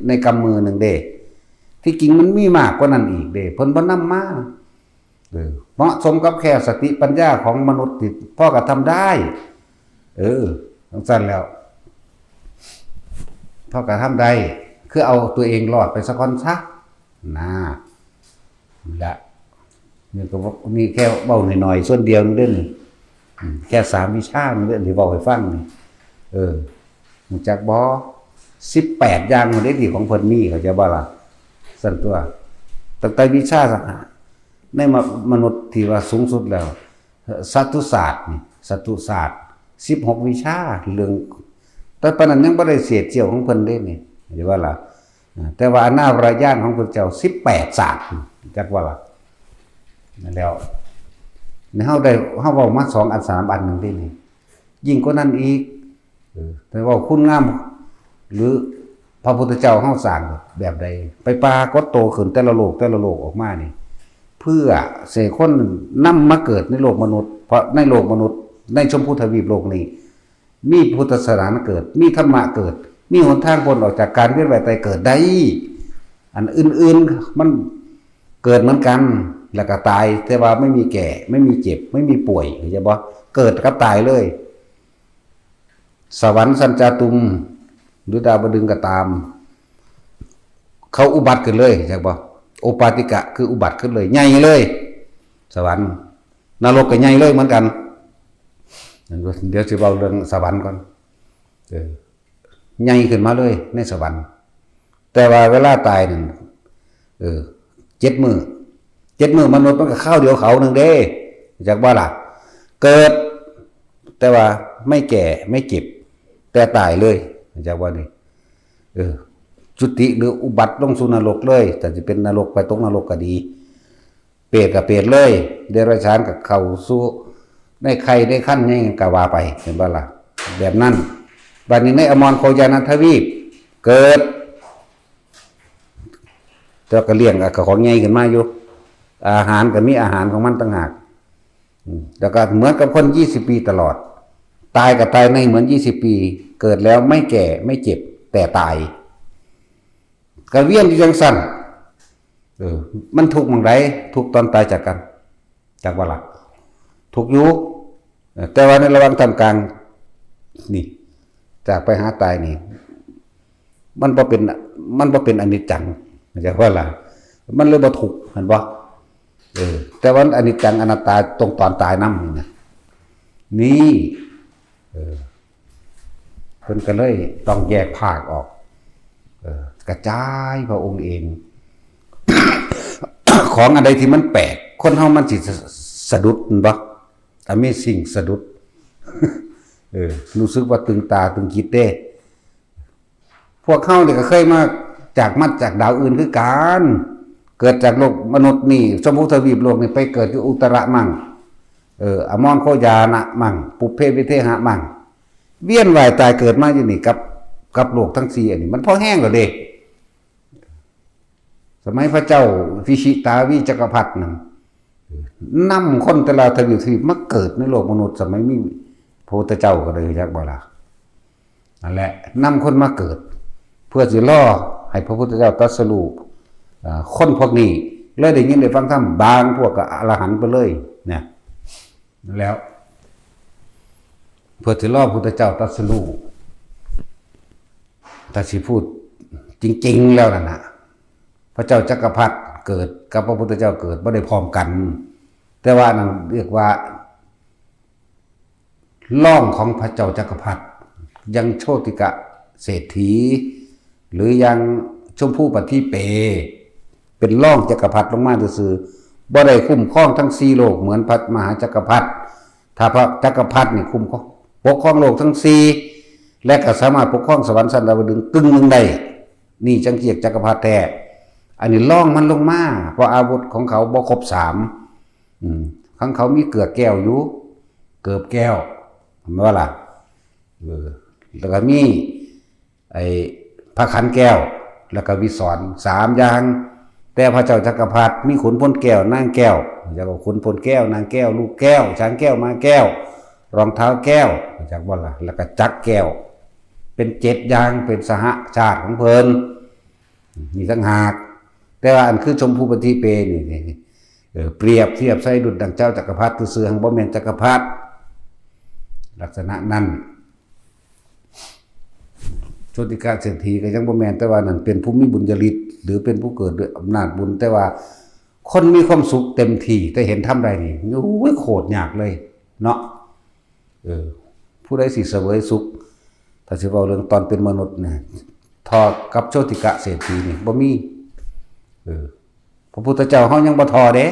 ในกำมือหนึ่งเด้ ที่จริงมันมีมากกว่านั้นอีกเด้ เพิ่นบ่นำมา เออ เหมาะสมกับแค่สติปัญญาของมนุษย์ที่พอกระทำได้ เออจั่งซั่นแล้ว พอกระทำได้ คือเอาตัวเองรอดไปซะก่อนซะ นะ นี่ละ นี่ก็บ่- นี่แค่เว้าหน่อยๆ ส่วนเดียวนึงเด้อนี่ อืม แค่สามวิชานึงเด้อที่เว้าให้ฟังนี่ เออ รู้จักบ่ สิบแปด อย่างมันได้ดีของเพิ่นมี เข้าใจบ่ล่ะ ซั่นตั๊ว ตั้งแต่วิชา ในม- มนุษย์ที่ว่าสูงสุดแล้ว สัตตุศาสตร์นี่ สัตตุศาสตร์ สิบหก วิชา เรื่อง แต่ปานนั้นยังบ่ได้เศษเสี้ยวของเพิ่นเด้นี่ เข้าใจบ่ล่ะ อ่า แต่ว่าอนาปรญาณของพระเจ้า สิบแปด ศาสตร์ จักว่าล่ะ นั่นแล้ว นี่เฮาได้ เฮาเว้ามาสองอันสามอันหนึ่งเด้นี่ ยิ่งกว่านั้นอีก เออ แต่ว่าคุณงาม หรือพระพุทธเจ้าเฮาสร้างแบบใด ไปปรากฏโตขึ้นแต่ละโลกแต่ละโลกออกมานี่ เพื่อให้คนนำมาเกิดในโลกมนุษย์ เพราะในโลกมนุษย์ ในชมพูทวีปโลกนี้ มีพุทธศาสนาเกิด มีธรรมะเกิด มีหนทางพ้นออกจากการเวียนว่ายตายเกิดได้ อันอื่นๆ มันเกิดเหมือนกัน แล้วก็ตาย แต่ว่าไม่มีแก่ ไม่มีเจ็บ ไม่มีป่วย เข้าใจบ่ เกิดกับตายเลย สวรรค์สันจาตุม หรือดาวดึงส์ก็ตาม เขาอุบัติขึ้นเลย เข้าใจบ่ โอปปาติกะ คืออุบัติขึ้นเลย ใหญ่เลย สวรรค์ นรกก็ใหญ่เลยเหมือนกัน เดี๋ยวสิเว้าเรื่องสวรรค์ก่อน เออ ใหญ่ขึ้นมาเลยในสวรรค์ แต่ว่าเวลาตายนั่น เออ เจ็ดมื้อ เจ็ดมื้อมนุษย์มันก็คราวเดียวเขาหนึ่งเด้ จักบ่ล่ะ เกิด แต่ว่าไม่แก่ ไม่เจ็บ แต่ตายเลย จักว่านี่ เออ จุติหรืออุบัติลงสู่นรกเลย แต่สิเป็นนรก ไปตกนรกก็ดี เปรตก็เปรตเลย เดรัจฉานก็เข้าสู่ในไข่ในครรภ์ หยังก็ว่าไป เห็นบ่ล่ะ แบบนั้น บัดนี้ในอมรโคจรทวีป เกิด แต่ก็เลี้ยงเอาของใหญ่ขึ้นมาอยู่ อาหารก็มีอาหารของมันต่างหาก อืม แล้วก็เหมือนกับคน ยี่สิบ ปีตลอด ตายก็ตายในเหมือน ยี่สิบ ปี เกิดแล้วไม่แก่ ไม่เจ็บ แต่ตาย ก็เวียนอยู่จั่งซั่น เออ มันทุกข์หม่องใด ทุกข์ตอนตายจากกัน จักบ่ล่ะ ทุกข์อยู่ เออ แต่ว่าในระหว่างท่ามกลาง นี่ จากไปหาตายนี่ มันบ่เป็น มันบ่เป็นอนิจจัง จักบ่ล่ะ มันเลยบ่ทุกข์ เห็นบ่ เออ แต่ว่าอนิจจังอนัตตาตรงตอนตายนำนี่นะ นี่ เออ เพิ่นก็เลยต้องแยกภาคออก เออ กระจายพระองค์เอง ของอันใดที่มันแปลก คนเฮามันสิสะ- สะดุด แม่นบ่ Amazing สะดุด เออ รู้สึกว่าตึงตาตึงจิตเด้ พวกเฮานี่ก็เคยมาจากมัดจากดาวอื่นคือกัน เกิดจากโลกมนุษย์นี่ ชมพูทวีปโลกนี่ ไปเกิดอยู่อุตระมั่ง เออ อมรโคจรนะมั่ง ปุพเพวิเทหะมั่ง เวียนว่ายตายเกิดมาอยู่นี่กับ กับโลกทั้งสี่อันนี้ มันพอแฮงแล้วเด้ สมัยพระเจ้าวิชิตาวีจักรพรรดินั่น นำคนแต่ละทวีปทวีปมาเกิดในโลกมนุษย์ สมัยมีพระพุทธเจ้าก็เลย จักบ่ล่ะ นั่นแหละ นำคนมาเกิด เพื่อสิรอให้พระพุทธเจ้าตรัสรู้ อ่า คนพวกนี้เลยได้ยินได้ฟังธรรม บางพวกก็อรหันต์ไปเลย เนี่ย แล้ว เพื่อสิรอพระพุทธเจ้าตรัสรู้ ถ้าสิพูดจริงๆ แล้วนั่นน่ะ พระเจ้าจักรพรรดิเกิดกับพระพุทธเจ้าเกิดบ่ได้พร้อมกัน แต่ว่านั่นเรียกว่า รองของพระเจ้าจักรพรรดิ ยังโชติกะเศรษฐี หรือยังชมพูปะทิเป เป็นรองจักรพรรดิลงมาซื่อๆ บ่ได้คุ้มครองทั้งสี่โลกเหมือนพระมหาจักรพรรดิ ถ้าพระจักรพรรดินี่คุ้มครอง ปกครองโลกทั้งสี่ และก็สามารถปกครองสวรรค์ชั้นดาวดึงส์กึ่งหนึ่งได้ นี่จั่งเรียกจักรพรรดิแท้ อันนี้รองมันลงมา เพราะอาวุธของเขาบ่ครบสาม อืม ของเขามีเกือกแก้วอยู่ เกือบแก้ว เห็นบ่ล่ะ เออ แล้วก็มี ไอ้พระขันแก้ว แล้วก็วิสร สามอย่าง แต่พระเจ้าจักรพรรดิมีขุนพลแก้วนางแก้ว แล้วก็ขุนพลแก้วนางแก้ว ลูกแก้ว ช้างแก้ว ม้าแก้ว รองเท้าแก้ว รู้จักบ่ล่ะ แล้วก็จักรแก้ว เป็นเจ็ดอย่าง เป็นสหชาติของเพิ่น มีต่างหาก แต่ว่าอันคือชมพูปฏิเปนี่ เออ เปรียบเทียบใส่ดุจดังเจ้าจักรพรรดิซื่อๆ หั้นบ่แม่นจักรพรรดิ ลักษณะนั้น โชติกะเศรษฐีก็ยังบ่แม่น แต่ว่านั่นเป็นผู้มีบุญญาฤทธิ์ หรือเป็นผู้เกิดด้วยอำนาจบุญ แต่ว่าคนมีความสุขเต็มที่ แต่เห็นธรรมได้นี่ โอ้ย โคตรยากเลย เนาะ เออ ผู้ใดสิเสวยสุข ถ้าสิเว้าเรื่องตอนเป็นมนุษย์นะ เท่ากับโชติกะเศรษฐีนี่บ่มี เออ พระพุทธเจ้าเฮายังบ่เท่าเด้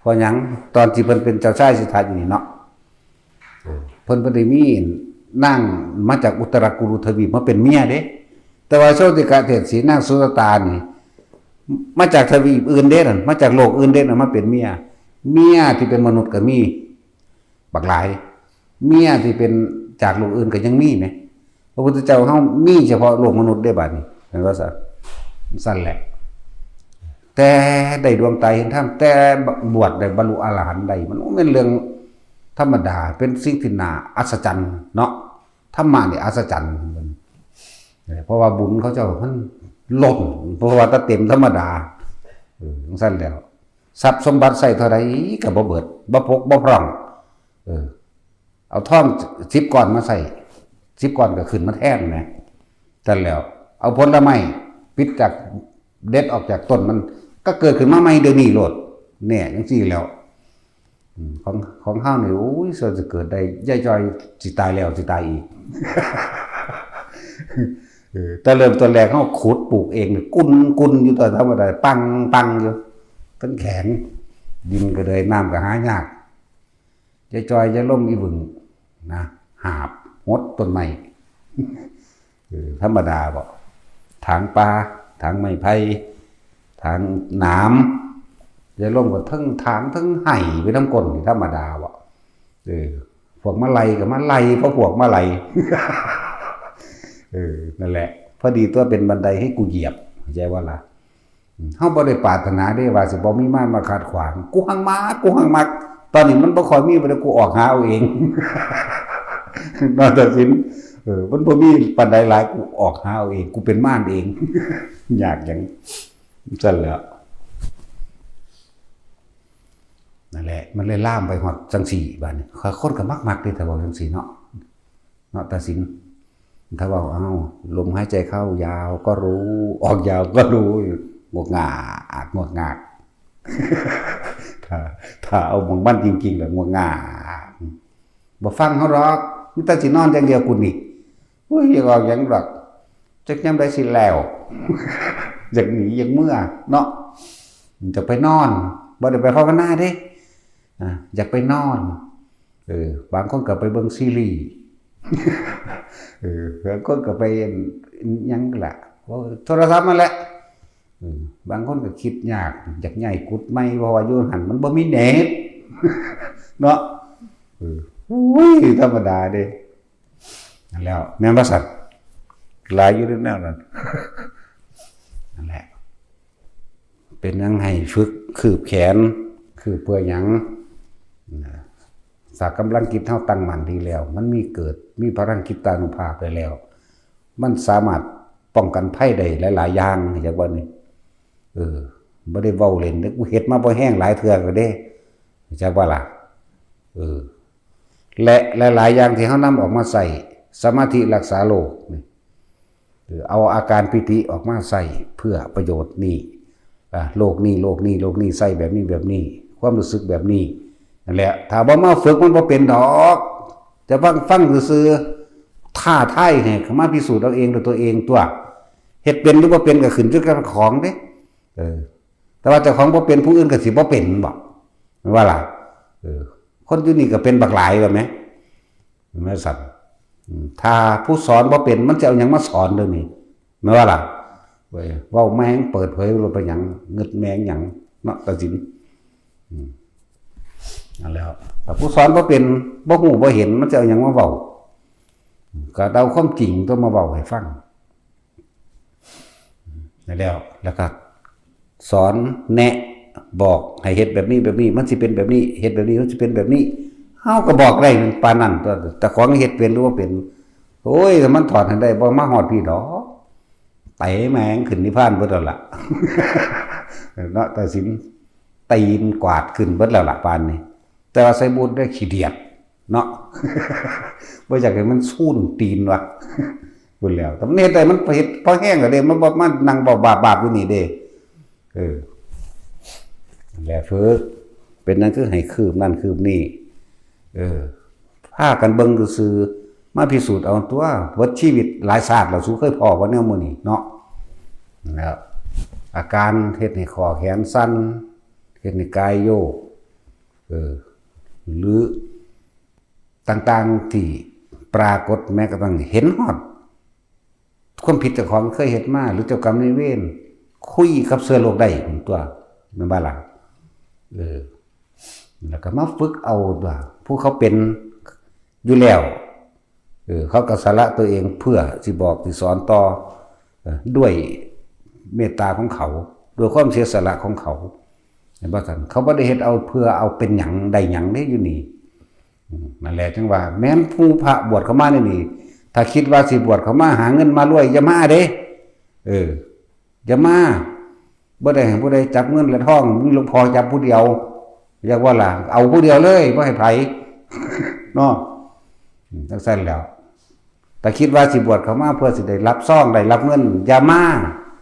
เพราะหยัง ตอนที่เพิ่นเป็นเจ้าชายสิทธัตถ์อยู่นี่เนาะ เออ เพิ่นบ่ได้มีนางมาจากอุตรากุรุทวีปมาเป็นเมียเด้ แต่ว่าโชติกะเศรษฐีนางสุชาตานี่ มาจากทวีปอื่นเด้นั่น มาจากโลกอื่นเด้นั่น มาเป็นเมีย เมียที่เป็นมนุษย์ก็มี บักหลาย เมียที่เป็นจากโลกอื่นก็ยังมีแหม พระพุทธเจ้าเฮามีเฉพาะโลกมนุษย์ได้บัดนี้ เห็นบ่ซะ ซั่นแหละ แต่ได้ดวงตาเห็นธรรม แต่บวชได้บรรลุอรหันต์ได้ มันบ่แม่นเรื่องธรรมดา เป็นสิ่งที่น่าอัศจรรย์เนาะ ธรรมะนี่อัศจรรย์ เออ เพราะว่าบุญเขาเจ้ามันล้น เพราะว่าถ้าเต็มธรรมดา เออ จั่งซั่นแล้ว ทรัพย์สมบัติใส่เท่าใดก็บ่เบิด บ่ปกบ่พร่อง เออ เอาทองสิบก้อนมาใส่ สิบก้อนก็ขึ้นมาแทนนะ ซั่นแล้ว เอาผลไม้ปิดจาก เด็ดออกจากต้นมัน ก็เกิดขึ้นมาใหม่เดี๋ยวนี้โลด เนี่ย จั่งซี้แล้ว อืม ของ ของเฮานี่ โอ้ย ส่วนสิเกิดได้ ยายจอยสิตายแล้วสิตายอีก เออ แต่เริ่มต้นแรกเฮาขุดปลูกเองนี่ กุนกุนอยู่ตอนธรรมดา ปังปังอยู่ ทั้งแข็ง ดินก็เลย น้ำก็หายาก ยายจอย ยายลม อีหวึง นะ หาบหดต้นไม้ เออ ธรรมดาบ่ ถางป่า ถางไม้ไผ่ ถางหนาม ยายลมก็เทิงถางเทิงไห้ไปนำก้นนี่ ธรรมดาบ่ เออ พวกมาไล่ก็มาไล่ เพราะพวกมาไล่ เออ นั่นแหละ พอดีตัวเป็นบันไดให้กูเหยียบ เข้าใจบ่ล่ะ อืม เฮาบ่ได้ปรารถนาเด้ว่าสิบ่มีมารมาขัดขวาง กูหังมัก กูหังมัก ตอนนี้มันบ่ค่อยมีปานใด กูออกหาเอาเอง นอนตัดสิน เออ มันบ่มีปานใดหลาย กูออกหาเอาเอง กูเป็นมารเอง ยากหยัง ซั่นแหล้ว นั่นแหละ มันเลยลามไปฮอดจั่งซี้ บาดนี้ คนก็มักๆเด้ ถ้าเว้าจั่งซี้เนาะ เนาะ ตัดสิน ถ้าเว้า เอ้า ลมหายใจเข้ายาวก็รู้ ออกยาวก็รู้ งวกงาก งวกงาก ถ้า ถ้าเอาหม่องมันจริงๆ แล้วงวกงาก บ่ฟังเฮาดอก มีแต่สินอนอย่างเดียวกูนี่ อุ้ย อยากออกหยังดอก จักยามใดสิแล้ว อยากหนี อยากเมือเนาะ อยากไปนอน บ่ได้ไปภาวนาเด้ อ่ะ อยากไปนอน เออ บางคนก็ไปเบิ่งซีรีส์ เออ บางคนก็ไปหยังล่ะ โทรศัพท์นั่นแหละ เออ บางคนก็คิดยาก อยากย้ายกุฏิใหม่ เพราะว่าอยู่หั่นมันบ่มีเน็ต เนาะ เออ อุ้ย ธรรมดาเด้ นั่นแหล้ว แม่นบ่ซั่น หลายอยู่เด้อแนวนั้น นั่นแหละ เป็นหยังให้ฝึกคืบแขน คืบเพื่อหยัง นะ ถ้ากำลังจิตเฮาตั้งมั่นดีแล้ว มันมีเกิด มีพลังจิตตานุภาพไปแล้ว มันสามารถป้องกันภัยได้หลายๆอย่าง จักว่านี่ เออ บ่ได้เว้าเล่นเด้อ กูเฮ็ดมาบ่แห้งหลายเทื่อแล้วเด้ จักว่าล่ะ เออ และหลายๆอย่างที่เฮานำออกมาใช้ สมาธิรักษาโรคนี่ เออ เอาอาการปีติออกมาใช้เพื่อประโยชน์นี่ อ่ะ โรคนี่ โรคนี่ โรคนี่ ใช้แบบนี้ แบบนี้ ความรู้สึกแบบนี้ นั่นแหละ ถ้าบ่มาฝึกมันบ่เป็นดอก จะฟัง ฟังซื่อๆ ท้าทายให้เข้ามาพิสูจน์เอาเองด้วยตัวเองตัว เฮ็ดเป็นหรือบ่เป็นก็ขึ้นอยู่กับเจ้าของเด้ เออ แต่ว่าเจ้าของบ่เป็น ผู้อื่นก็สิบ่เป็นบ่ แม่นว่าล่ะ เออ คนอยู่นี่ก็เป็นบักหลายแล้วแหม แม่นซั่น อืม ถ้าผู้สอนบ่เป็น มันสิเอาหยังมาสอนเดี๋ยวนี้ แม่นว่าล่ะ เว้ย เว้าแม่งเปิดเผยโลดไปหยัง งึดแม่งหยังเนาะ ตัดสิน อืม นั่นแหล้ว ถ้าผู้สอนบ่เป็น บ่ฮู้บ่เห็น มันสิเอาหยังมาเว้า ก็เอาความจริงตัวมาเว้าให้ฟัง นั่นแหล้ว แล้วก็ สอนแนะบอกให้เฮ็ดแบบนี้แบบนี้ มันสิเป็นแบบนี้ เฮ็ดแบบนี้มันสิเป็นแบบนี้ เฮาก็บอกได้ปานนั้นตัว แต่ของเฮ็ดเป็นหรือว่าเป็น โอ้ย ถ้ามันถอดให้ได้ บ่มาฮอดพี่ดอก เตะแม่งขึ้นนิพพานเบิดแล้วล่ะ เนาะ แต่สินตีนกวาดขึ้นเบิดแล้วล่ะปานนี้ แต่ว่าใส่บุญได้ขี้เดียดเนาะ บ่อยากให้มันซูนตีนว่ะ พูดแล้ว แต่มันเฮ็ดได้ มันเฮ็ดพอแห้งแล้วเด้ มันบ่มานั่งบาบาบๆอยู่นี่เด้ เออ แหละฝึก เป็นนั่นคือให้คืบนั่นคืบนี่ เออ พากันเบิ่งซื่อๆ มาพิสูจน์เอาตัว เบิดชีวิตหลายชาติแล้ว สูเคยพ้อบ่แนวมื้อนี้เนาะ แล้ว อาการเฮ็ดให้ข้อแขนสั่น เฮ็ดให้กายโยก เออ หรือต่างๆที่ปรากฏ แม้กระทั่งเห็นฮอดความผิดเจ้าของเคยเฮ็ดมา หรือเจ้ากรรมนายเวร คุยกับเชื้อโรคได้พุ้นตัว แม่นบ่ล่ะ เออ แล้วก็มาฝึกเอาตัว ผู้เขาเป็นอยู่แล้ว เออ เขาก็สละตัวเองเพื่อสิบอกสิสอนต่อ เออ ด้วยเมตตาของเขา ด้วยความเสียสละของเขา เห็นบ่ซั่น เขาบ่ได้เฮ็ดเอาเพื่อเอาเป็นหยังได้หยังเด้อยู่นี่ อืม นั่นแหละจังว่า แม่นผู้พระบวชเข้ามานี่นี่ ถ้าคิดว่าสิบวชเข้ามาหาเงินมารวย อย่ามาเด้ เออ อย่ามา บ่ได้ให้ผู้ใดจับเงินและทอง มีหลวงพ่อจับผู้เดียว อยากว่าล่ะ เอาผู้เดียวเลย บ่ให้ไผ เนาะ อืม จังซั่นแหล้ว แต่คิดว่าสิบวชเข้ามาเพื่อสิได้รับซอง ได้รับเงิน อย่ามา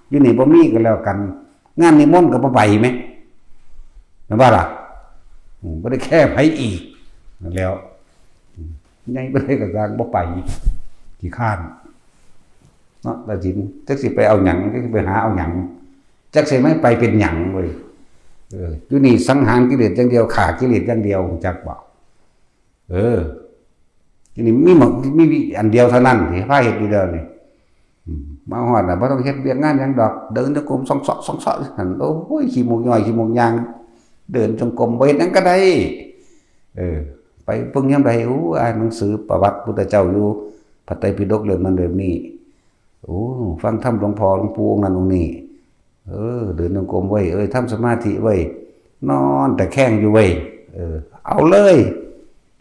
อยู่นี่บ่มีก็แล้วกัน งานนิมนต์ก็บ่ไปแหม แม่นบ่ล่ะ อืม บ่ได้แค่ไผอีก นั่นแหล้ว อืม ใหญ่บ่ได้ก็สร้าง บ่ไป ขี้คร้าน เนาะ แต่สิน จักสิไปเอาหยัง จักสิไปหาเอาหยัง จักสิไม่ไปเป็นหยังเว้ย เออ อยู่นี่สังหารกิเลสอย่างเดียว ฆ่ากิเลสอย่างเดียว รู้จักบ่ เออ ทีนี้มีหมอง มีอันเดียวเท่านั้นที่พาเฮ็ดอยู่เดี๋ยวนี้ อืม มาฮอดน่ะ บ่ต้องเฮ็ดเวียกงานหยังดอก เดินจงกรมส่องเซาะส่องเซาะหั่น โอ้ย ขี้มูกย้อย ขี้มูกยาง เดินจงกรม บ่เฮ็ดหยังก็ได้ เออ ไปเบิ่งยามใด โอ้ อ่านหนังสือประวัติพุทธเจ้าอยู่ พระไตรปิฎกเล่มนั้นเล่มนี้ โอ้ ฟังธรรมหลวงพ่อหลวงปู่องค์นั้นองค์นี้ เออ เดินจงกรมไว้ เอ้ย ทำสมาธิไว้ นอนตะแคงอยู่ไว้ เออ เอาเลย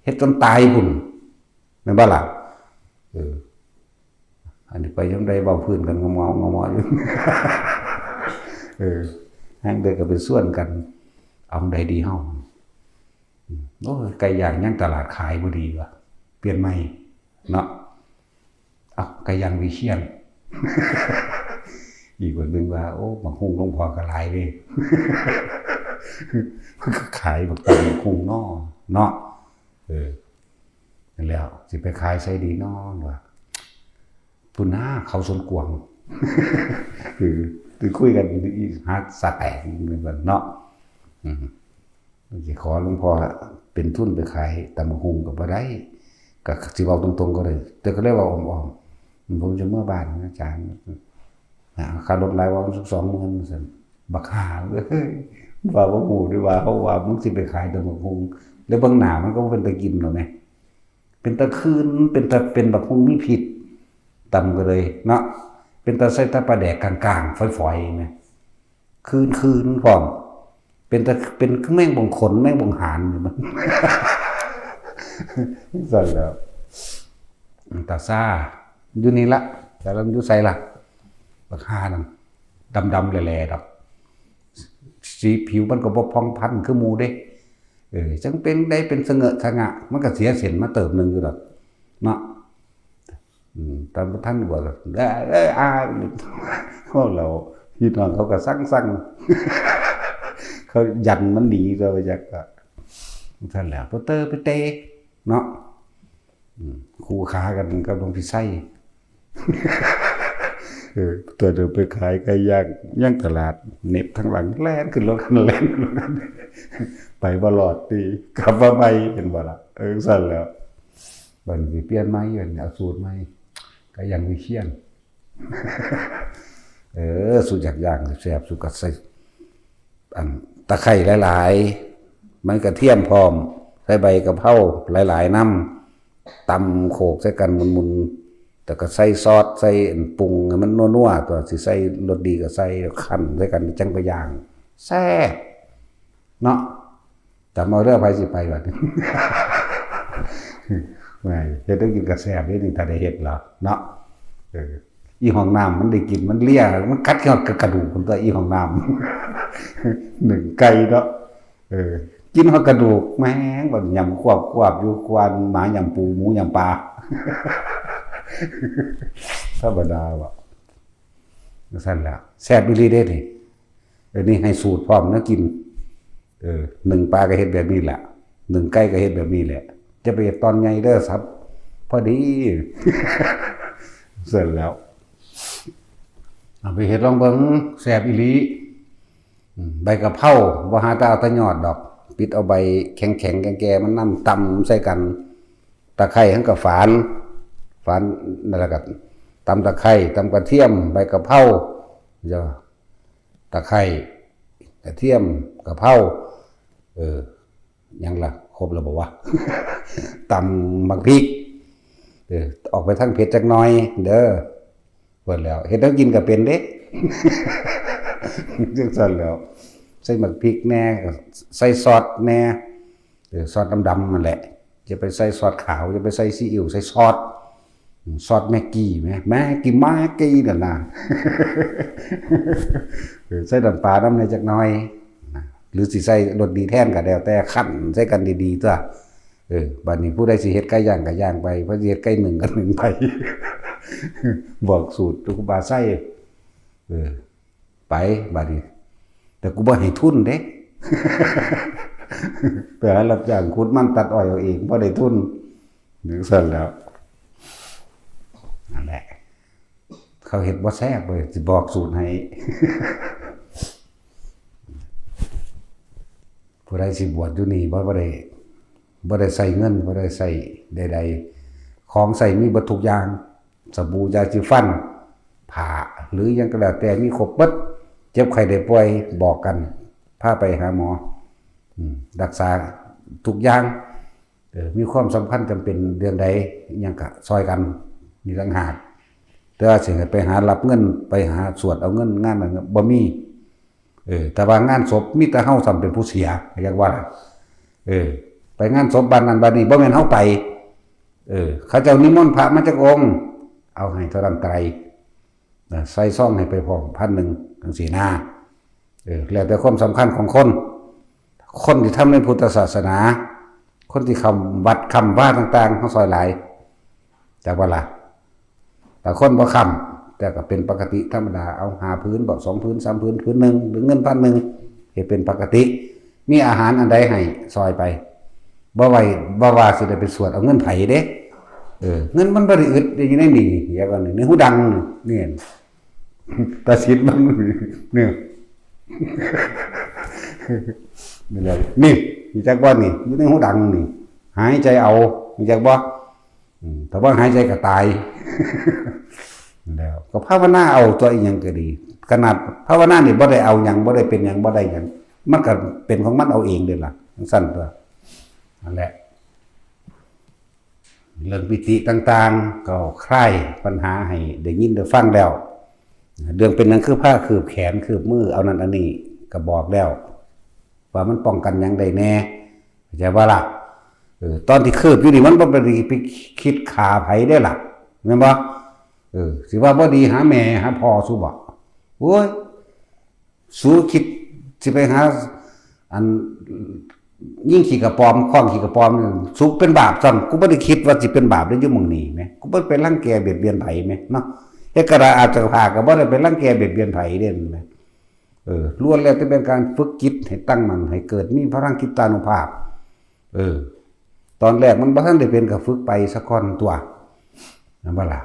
เฮ็ดจนตายพุ้น แม่นบ่ล่ะ เออ อันนี้ไปยามใดเว้าพื้นกันงอๆๆๆ อยู่ เออ แฮงใดก็ไปชวนกัน เอาใดดีเฮา อืม โอ้ย ไก่ย่างยังตลาดขายบ่ดีว่ะ เปลี่ยนใหม่ เนาะ เอ้า ไก่ย่างวิเชียร อีกคนหนึ่งว่า โอ้ บักฮุ่งหลวงพ่อก็หลายเด้ ขายบักตำบักฮุ่งเนาะ เนาะ เออ นั่นแหล้ว สิไปขายไสดีเนาะ ว่า พุ้นนา เขาสวนกวาง คือ คือคุยกันอีก หาสาแตกอีกเหมือนกันเนาะ อืม สิขอหลวงพ่อเป็นทุนไปขายตำบักหุ่งก็บ่ได้ ก็สิเว้าตรงๆก็ได้ แต่ก็เลยเว้าอ้อมๆ ผมจะเมือบ้านนะอาจารย์ อ่า ค่ารถหลายว่า สองหมื่น ซั่น บักห่าเอ้ย ว่าบ่ฮู้เด้ว่า เขาว่ามึงสิไปขายตำบักหุ่ง แล้วเบิ่งหน้ามันก็บ่เป็นตากินดอกแหม เป็นตาคืน เป็นตา เป็นบักหุ่งมีพิษ ตำก็เลยเนาะ เป็นตาใส่ตาปลาแดกกลางๆ ฝอยๆ แหม คืนๆ พร้อม เป็นตา เป็นคือแมงบงขน แมงบงหานอยู่มัน ซั่นแหล้ว ตาซ่า อยู่นี่ละ แต่ละอยู่ไสล่ะ บักห่านั่น ดำๆ แหล่ๆ ดอก สีผิวมันก็บ่ผ่องพันคือหมู่เด้ เออ จังเป็นได้เป็นสะเงอะสะงะ มันก็เสียเส้นมาเติบหนึ่งอยู่ดอก เนาะ อืม ตอนบ่ทันบวชก็ เอ้ย เอ้ย อ่า พวกเราพี่น้องเขาก็สั่งๆ เขายันมันหนีก็ไปจักก็ ซั่นแหล้ว ไปเตอไปเตะ เนาะ อืม คู่ขากันกับหลวงพี่ไส้ เออ ตัวเดินไปขายไก่ย่าง ย่างตลาด เหน็บทางหลัง แล่นขึ้นรถคัน แล่นขึ้นรถคัน ไปบ่รอดติ กลับมาใหม่ เห็นบ่ล่ะ เออ ซั่นแหล้ว บัดนี้สิเปลี่ยนใหม่ บัดนี้เอาสูตรใหม่ ไก่ย่างวิเชียร เออ สูตรอยากย่างแซ่บๆ สูตรก็ใส่ อันตะไคร้หลายๆ ใบกระเทียมพร้อม ใส่ใบกะเพราหลายๆ นำ ตำโขกใส่กันมุนๆ แล้วก็ใส่ซอส ใส่อันปรุงให้มันนัวๆ ตัวสิใส่รสดีก็ใส่ คั่นใส่กัน จั่งไปย่าง แซ่บเนาะ จำเอาเด้อ ไผสิไปบัดนี้ แหม เฮ็ดให้กินก็แซ่บเด้นี่ ถ้าได้เฮ็ดแล้วเนาะ เออ อีห้องน้ำมันได้กิน มันเลีย มันกัดฮอดกระดูกพุ้นตั๊ว อีห้องน้ำ หนึ่งไก่เนาะ เออ กินฮอดกระดูก แม่ง บัดยำควบๆ อยู่ ควานหมายำปู หมูยำปลา ธรรมดาบ่ จั่งซั้นแหละ แซ่บอีหลีเด้นี่ เออ นี่ให้สูตรพร้อมนะกิน เออ หนึ่งปลาก็เฮ็ดแบบนี้แหละ หนึ่งไก่ก็เฮ็ดแบบนี้แหละ จะไปเฮ็ดตอนใหญ่เด้อ สับพอดี เสร็จแล้ว เอาไปเฮ็ดลองเบิ่ง แซ่บอีหลี อืม ใบกะเพรา บ่หาแต่เอาแต่ยอดดอก ปิดเอาใบแข็งๆ แก่ๆ มันนำ ตำใส่กัน ตะไคร้หั่นก็ฝาน ฝาน นั่นแหละก็ ตำตะไคร้ ตำกระเทียม ใบกะเพรา เจ้า ตะไคร้ กระเทียม กะเพรา เออ หยังล่ะ ครบแล้วบ่วะ ตำบักพริก เออ ออกไปทางเผ็ดจักหน่อย เด้อ เพิ่นแล้ว เฮ็ดแนวกินก็เป็นเด้ จั่งซั้นแล้ว ใส่บักพริกแหน่ ใส่ซอสแหน่ เออ ซอสดำๆ นั่นแหละ อย่าไปใส่ซอสขาว อย่าไปใส่ซีอิ๊ว ใส่ซอส อืม ซอสแม็กกี้แหม แม็กกี้ แม็กกี้นั่นน่ะ เออ ใส่น้ำปลานำแหน่จักหน่อยนะ หรือสิใส่รสดีแทนก็แล้วแต่ คั่นใส่กันดีๆ ตั๊ว เออ บัดนี้ผู้ใดสิเฮ็ดไก่ย่างก็ย่างไป ผู้สิเฮ็ดไก่นึ่งก็นึ่งไป บอกสูตรครูบาไส้ เออ ไป บัดนี้ แต่กูบ่ให้ทุนเด้ ไปหารับจ้างขุดมันตัดอ้อยเอาเอง บ่ได้ทุน จั่งซั้นแล้ว นั่นแหละ เขาเฮ็ดบ่แซ่บเลย สิบอกสูตรให้ ผู้ใดสิบวชอยู่นี่ บ่ บ่ได้ บ่ได้ใส่เงิน บ่ได้ใส่ใดๆ ของใส่มีเบิดทุกอย่าง สบู่ ยาสีฟัน ผ้า หรือหยังก็แล้วแต่ มีครบเบิด เจ็บไข้ได้ป่วย บอกกัน พาไปหาหมอ อืม รักษาทุกอย่าง เออ มีความสำคัญจำเป็นเรื่องใด อิหยังก็ซ่อยกัน นี่ต่างหาก แต่ว่าสิให้ไปหารับเงิน ไปหาสวดเอาเงินงานนั้นบ่มี เออ แต่ว่างานศพมีแต่เฮาซ้ำเป็นผู้เสีย เรียกว่าล่ะ เออ ไปงานศพบ้านนั้นบ้านนี้ บ่แม่นเฮาไป เออ เขาเจ้านิมนต์พระมาจักองค์ เอาให้เท่านั้นไตร นะ ใส่ซองให้ไปพร้อม พันหนึ่ง จั่งซี้นะ เออ แล้วแต่ความสำคัญของคน คนที่ทำในพุทธศาสนา คนที่เข้าวัดเข้าวาต่างๆ เฮาซ่อยหลาย จักว่าล่ะ แต่คนบ่เข้า แต่ก็เป็นปกติธรรมดา เอาห้าผืนบ่ สองผืน สามผืน ผืนหนึ่ง หรือเงินพันหนึ่ง เฮ็ดเป็นปกติ มีอาหารอันใดให้ซ่อยไป บ่ไว้ บ่ว่าสิได้ไปสวดเอาเงินไผเด้ เออ เงินมันบ่ได้อึดอยู่ในนี่ เดี๋ยวก่อนนี่ ในหูดังนี่ นี่ ตาสินมัน นี่ นี่แหละ นี่ รู้จักบ่นี่ อยู่ในหูดังนี่ หายใจเอา รู้จักบ่ อืม ถ้าบ่หายใจก็ตาย แล้วก็ภาวนาเอาตั๊ว อีหยังก็ดี ขนาดภาวนานี่บ่ได้เอาหยัง บ่ได้เป็นหยัง บ่ได้หยัง มันก็เป็นของมันเอาเองเด้ล่ะ จั่งซั้นตั๊ว นั่นแหละ เรื่องปีติต่างๆ ก็คลายปัญหาให้ได้ยินได้ฟังแล้ว เรื่องเป็นหยังคือผ้าคืบแขนคืบมือ เอานั่นอันนี้ก็บอกแล้ว ว่ามันป้องกันหยังได้แหน่ เข้าใจบ่ล่ะ เออ ตอนที่คืบอยู่นี่มันบ่ไปไปคิดฆ่าไผเด้ล่ะ แม่นบ่ เออ สิว่าบ่ดีหาแม่หาพ่อสูบ่ โอ้ย สูคิดสิไปหา อัน ยิงขี้กระป๋อม คว้างขี้กระป๋อมนี่ สูเป็นบาปซ้ำ กูบ่ได้คิดว่าสิเป็นบาปเด้อยู่หม่องนี้แหม กูบ่ไปรังแกเบียดเบียนไผแหมเนาะ เฮ็ดกะดาษอาบซักผ้าก็บ่ได้ไปรังแกเบียดเบียนไผเด้แหม เออ ล้วนแล้วแต่เป็นการฝึกจิตให้ตั้งมั่น ให้เกิดมีพลังจิตตานุภาพ เออ ตอนแรกมันบ่ทันได้เป็นก็ฝึกไปซะก่อนตั๊ว แม่นบ่ล่ะ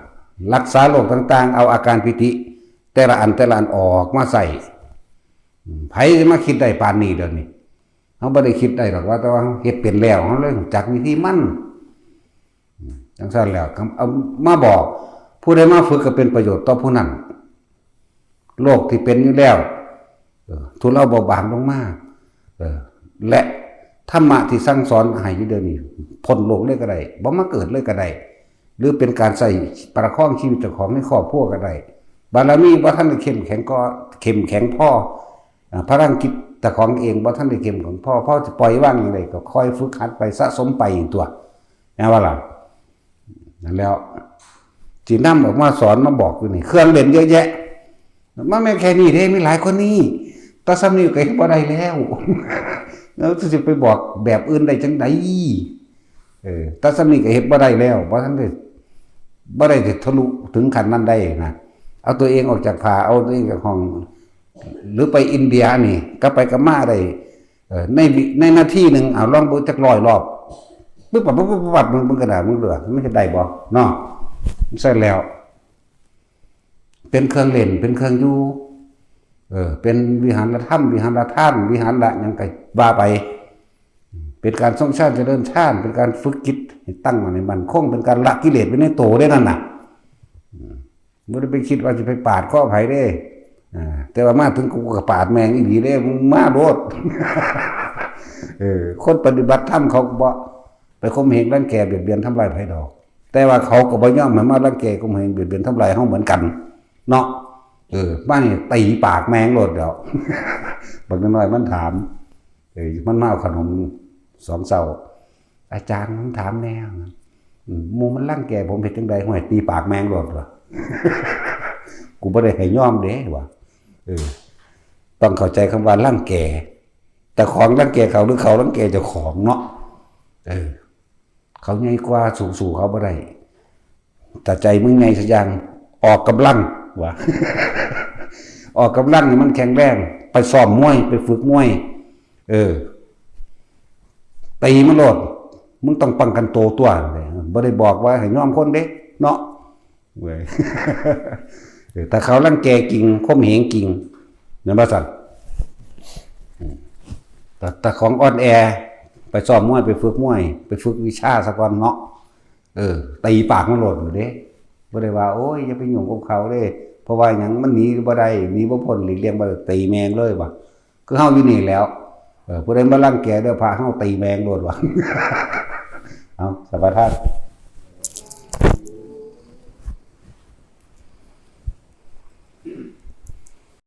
รักษาโรคต่างๆ เอาอาการปีติ แต่ละอันแต่ละอันออกมาใช้ อืม ไผสิมาคิดได้ปานนี้เดี๋ยวนี้ เฮาบ่ได้คิดได้ดอก ว่าแต่ว่าเฮาเฮ็ดเป็นแล้ว เฮาเลยรู้จักวิธีมัน อืม จั่งซั้นแล้ว เอามาบอก ผู้ใดมาฝึกก็เป็นประโยชน์ต่อผู้นั้น โรคที่เป็นอยู่แล้ว เออ ทุเลาเบาบางลงมา เออ และธรรมะที่สั่งสอนให้อยู่เดี๋ยวนี้ พ้นโรคเลยก็ได้ บ่มาเกิดเลยก็ได้ หรือเป็นการใช้ประคองชีวิตเจ้าของในครอบครัวก็ได้ บารมีบ่ทันได้เข้มแข็งก็เข้มแข็งพอ อ่า พลังจิตเจ้าของเองบ่ทันได้เข้มแข็งพอ พอสิปล่อยวางจั่งใดก็ค่อยฝึกหัดไป สะสมไปตัว แม่นบ่ล่ะ นั่นแล้ว สินำออกมาสอนมาบอกอยู่นี่ เครื่องเล่นเยอะแยะ มันแม่นแค่นี้เด้ มีหลายกว่านี้ แต่ส่ำนี้ก็เฮ็ดบ่ได้แล้ว แล้วสิไปบอกแบบอื่นได้จั่งใด เออ แต่ส่ำนี้ก็เฮ็ดบ่ได้แล้ว บ่ทันได้ บ่ได้สิทะลุถึงขั้นนั้นได้นะ เอาตัวเองออกจากผ้า เอาตัวเองจากห้อง หรือไปอินเดียนี่ กลับไปกลับมาได้ เออ ในวิ ในนาทีหนึ่ง เอาลองเบิ่งจักร้อยรอบ ปึ๊บปั๊บ ปึ๊บปั๊บ ปึ๊บปั๊บ มึง มึงก็ได้ มึงเลือก มันจะได้บ่เนาะ เสร็จแล้ว เป็นเครื่องเล่น เป็นเครื่องอยู่ เออ เป็นวิหารธรรม วิหารทาน วิหารละหยังก็ว่าไป เป็นการทรงฌานเจริญฌาน เป็นการฝึกจิตให้ตั้งมั่นให้มั่นคง เป็นการละกิเลสไว้ในโตเด้นั่นน่ะ อืม บ่ได้ไปคิดว่าสิไปปาดคอไผเด้ อ่า แต่ว่ามาถึงกูก็ปาดแม่งอีหลีเด้ มึงมาโลด เออ คนปฏิบัติธรรมเขาก็บ่ไปข่มเหงรังแกเบียดเบียนทำลายไผดอก แต่ว่าเขาก็บ่ยอมให้มารังแกข่มเหงเบียดเบียนทำลายเฮาเหมือนกัน เนาะ เออ มานี่ตีปากแม่งโลดแล้ว บักน้อยมันถาม เออ มันมาเอาขนมสองเซา "อาจารย์ ผมถามแหน่ อืม หมู่มันรังแกผมเฮ็ดจั่งใด" "ห้วย ตีปากแม่งโลด" ว่ะ "กูบ่ได้ให้ยอมเด้" ว่ะ เออ ต้องเข้าใจคำว่ารังแก เจ้าของรังแกเขาหรือเขารังแกเจ้าของเนาะ เออ เขาใหญ่กว่า สู้ สู้เขาบ่ได้ แต่ใจมึงใหญ่สักอย่าง ออกกำลัง ว่ะ ออกกำลังให้มันแข็งแรง ไปซ้อมมวย ไปฝึกมวย เออ ตีมันโลด มึงต้องป้องกันตัวตัว บ่ได้บอกว่าให้ยอมคนเด้ เนาะ เว้ย เออ ถ้าเขารังแกจริง ข่มเหงจริง นั่นว่าซั่น อืม แต่ แต่ของอ่อนแอ ไปซ้อมมวย ไปฝึกมวย ไปฝึกวิชาซะก่อนเนาะ เออ ตีปากมันโลดอยู่เด้ บ่ได้ว่า "โอ้ย อย่าไปยุ่งกับเขาเด้" เพราะว่าหยัง มันหนีบ่ได้ หนีบ่พ้น หลีกเลี่ยงบ่ได้ ตีแม่งเลยว่ะ คือเฮาอยู่นี่แล้ว เออ ผู้ใดมารังแกเด้อ พระเฮาตีแม่งโลดว่ะ เอา สัมปทาน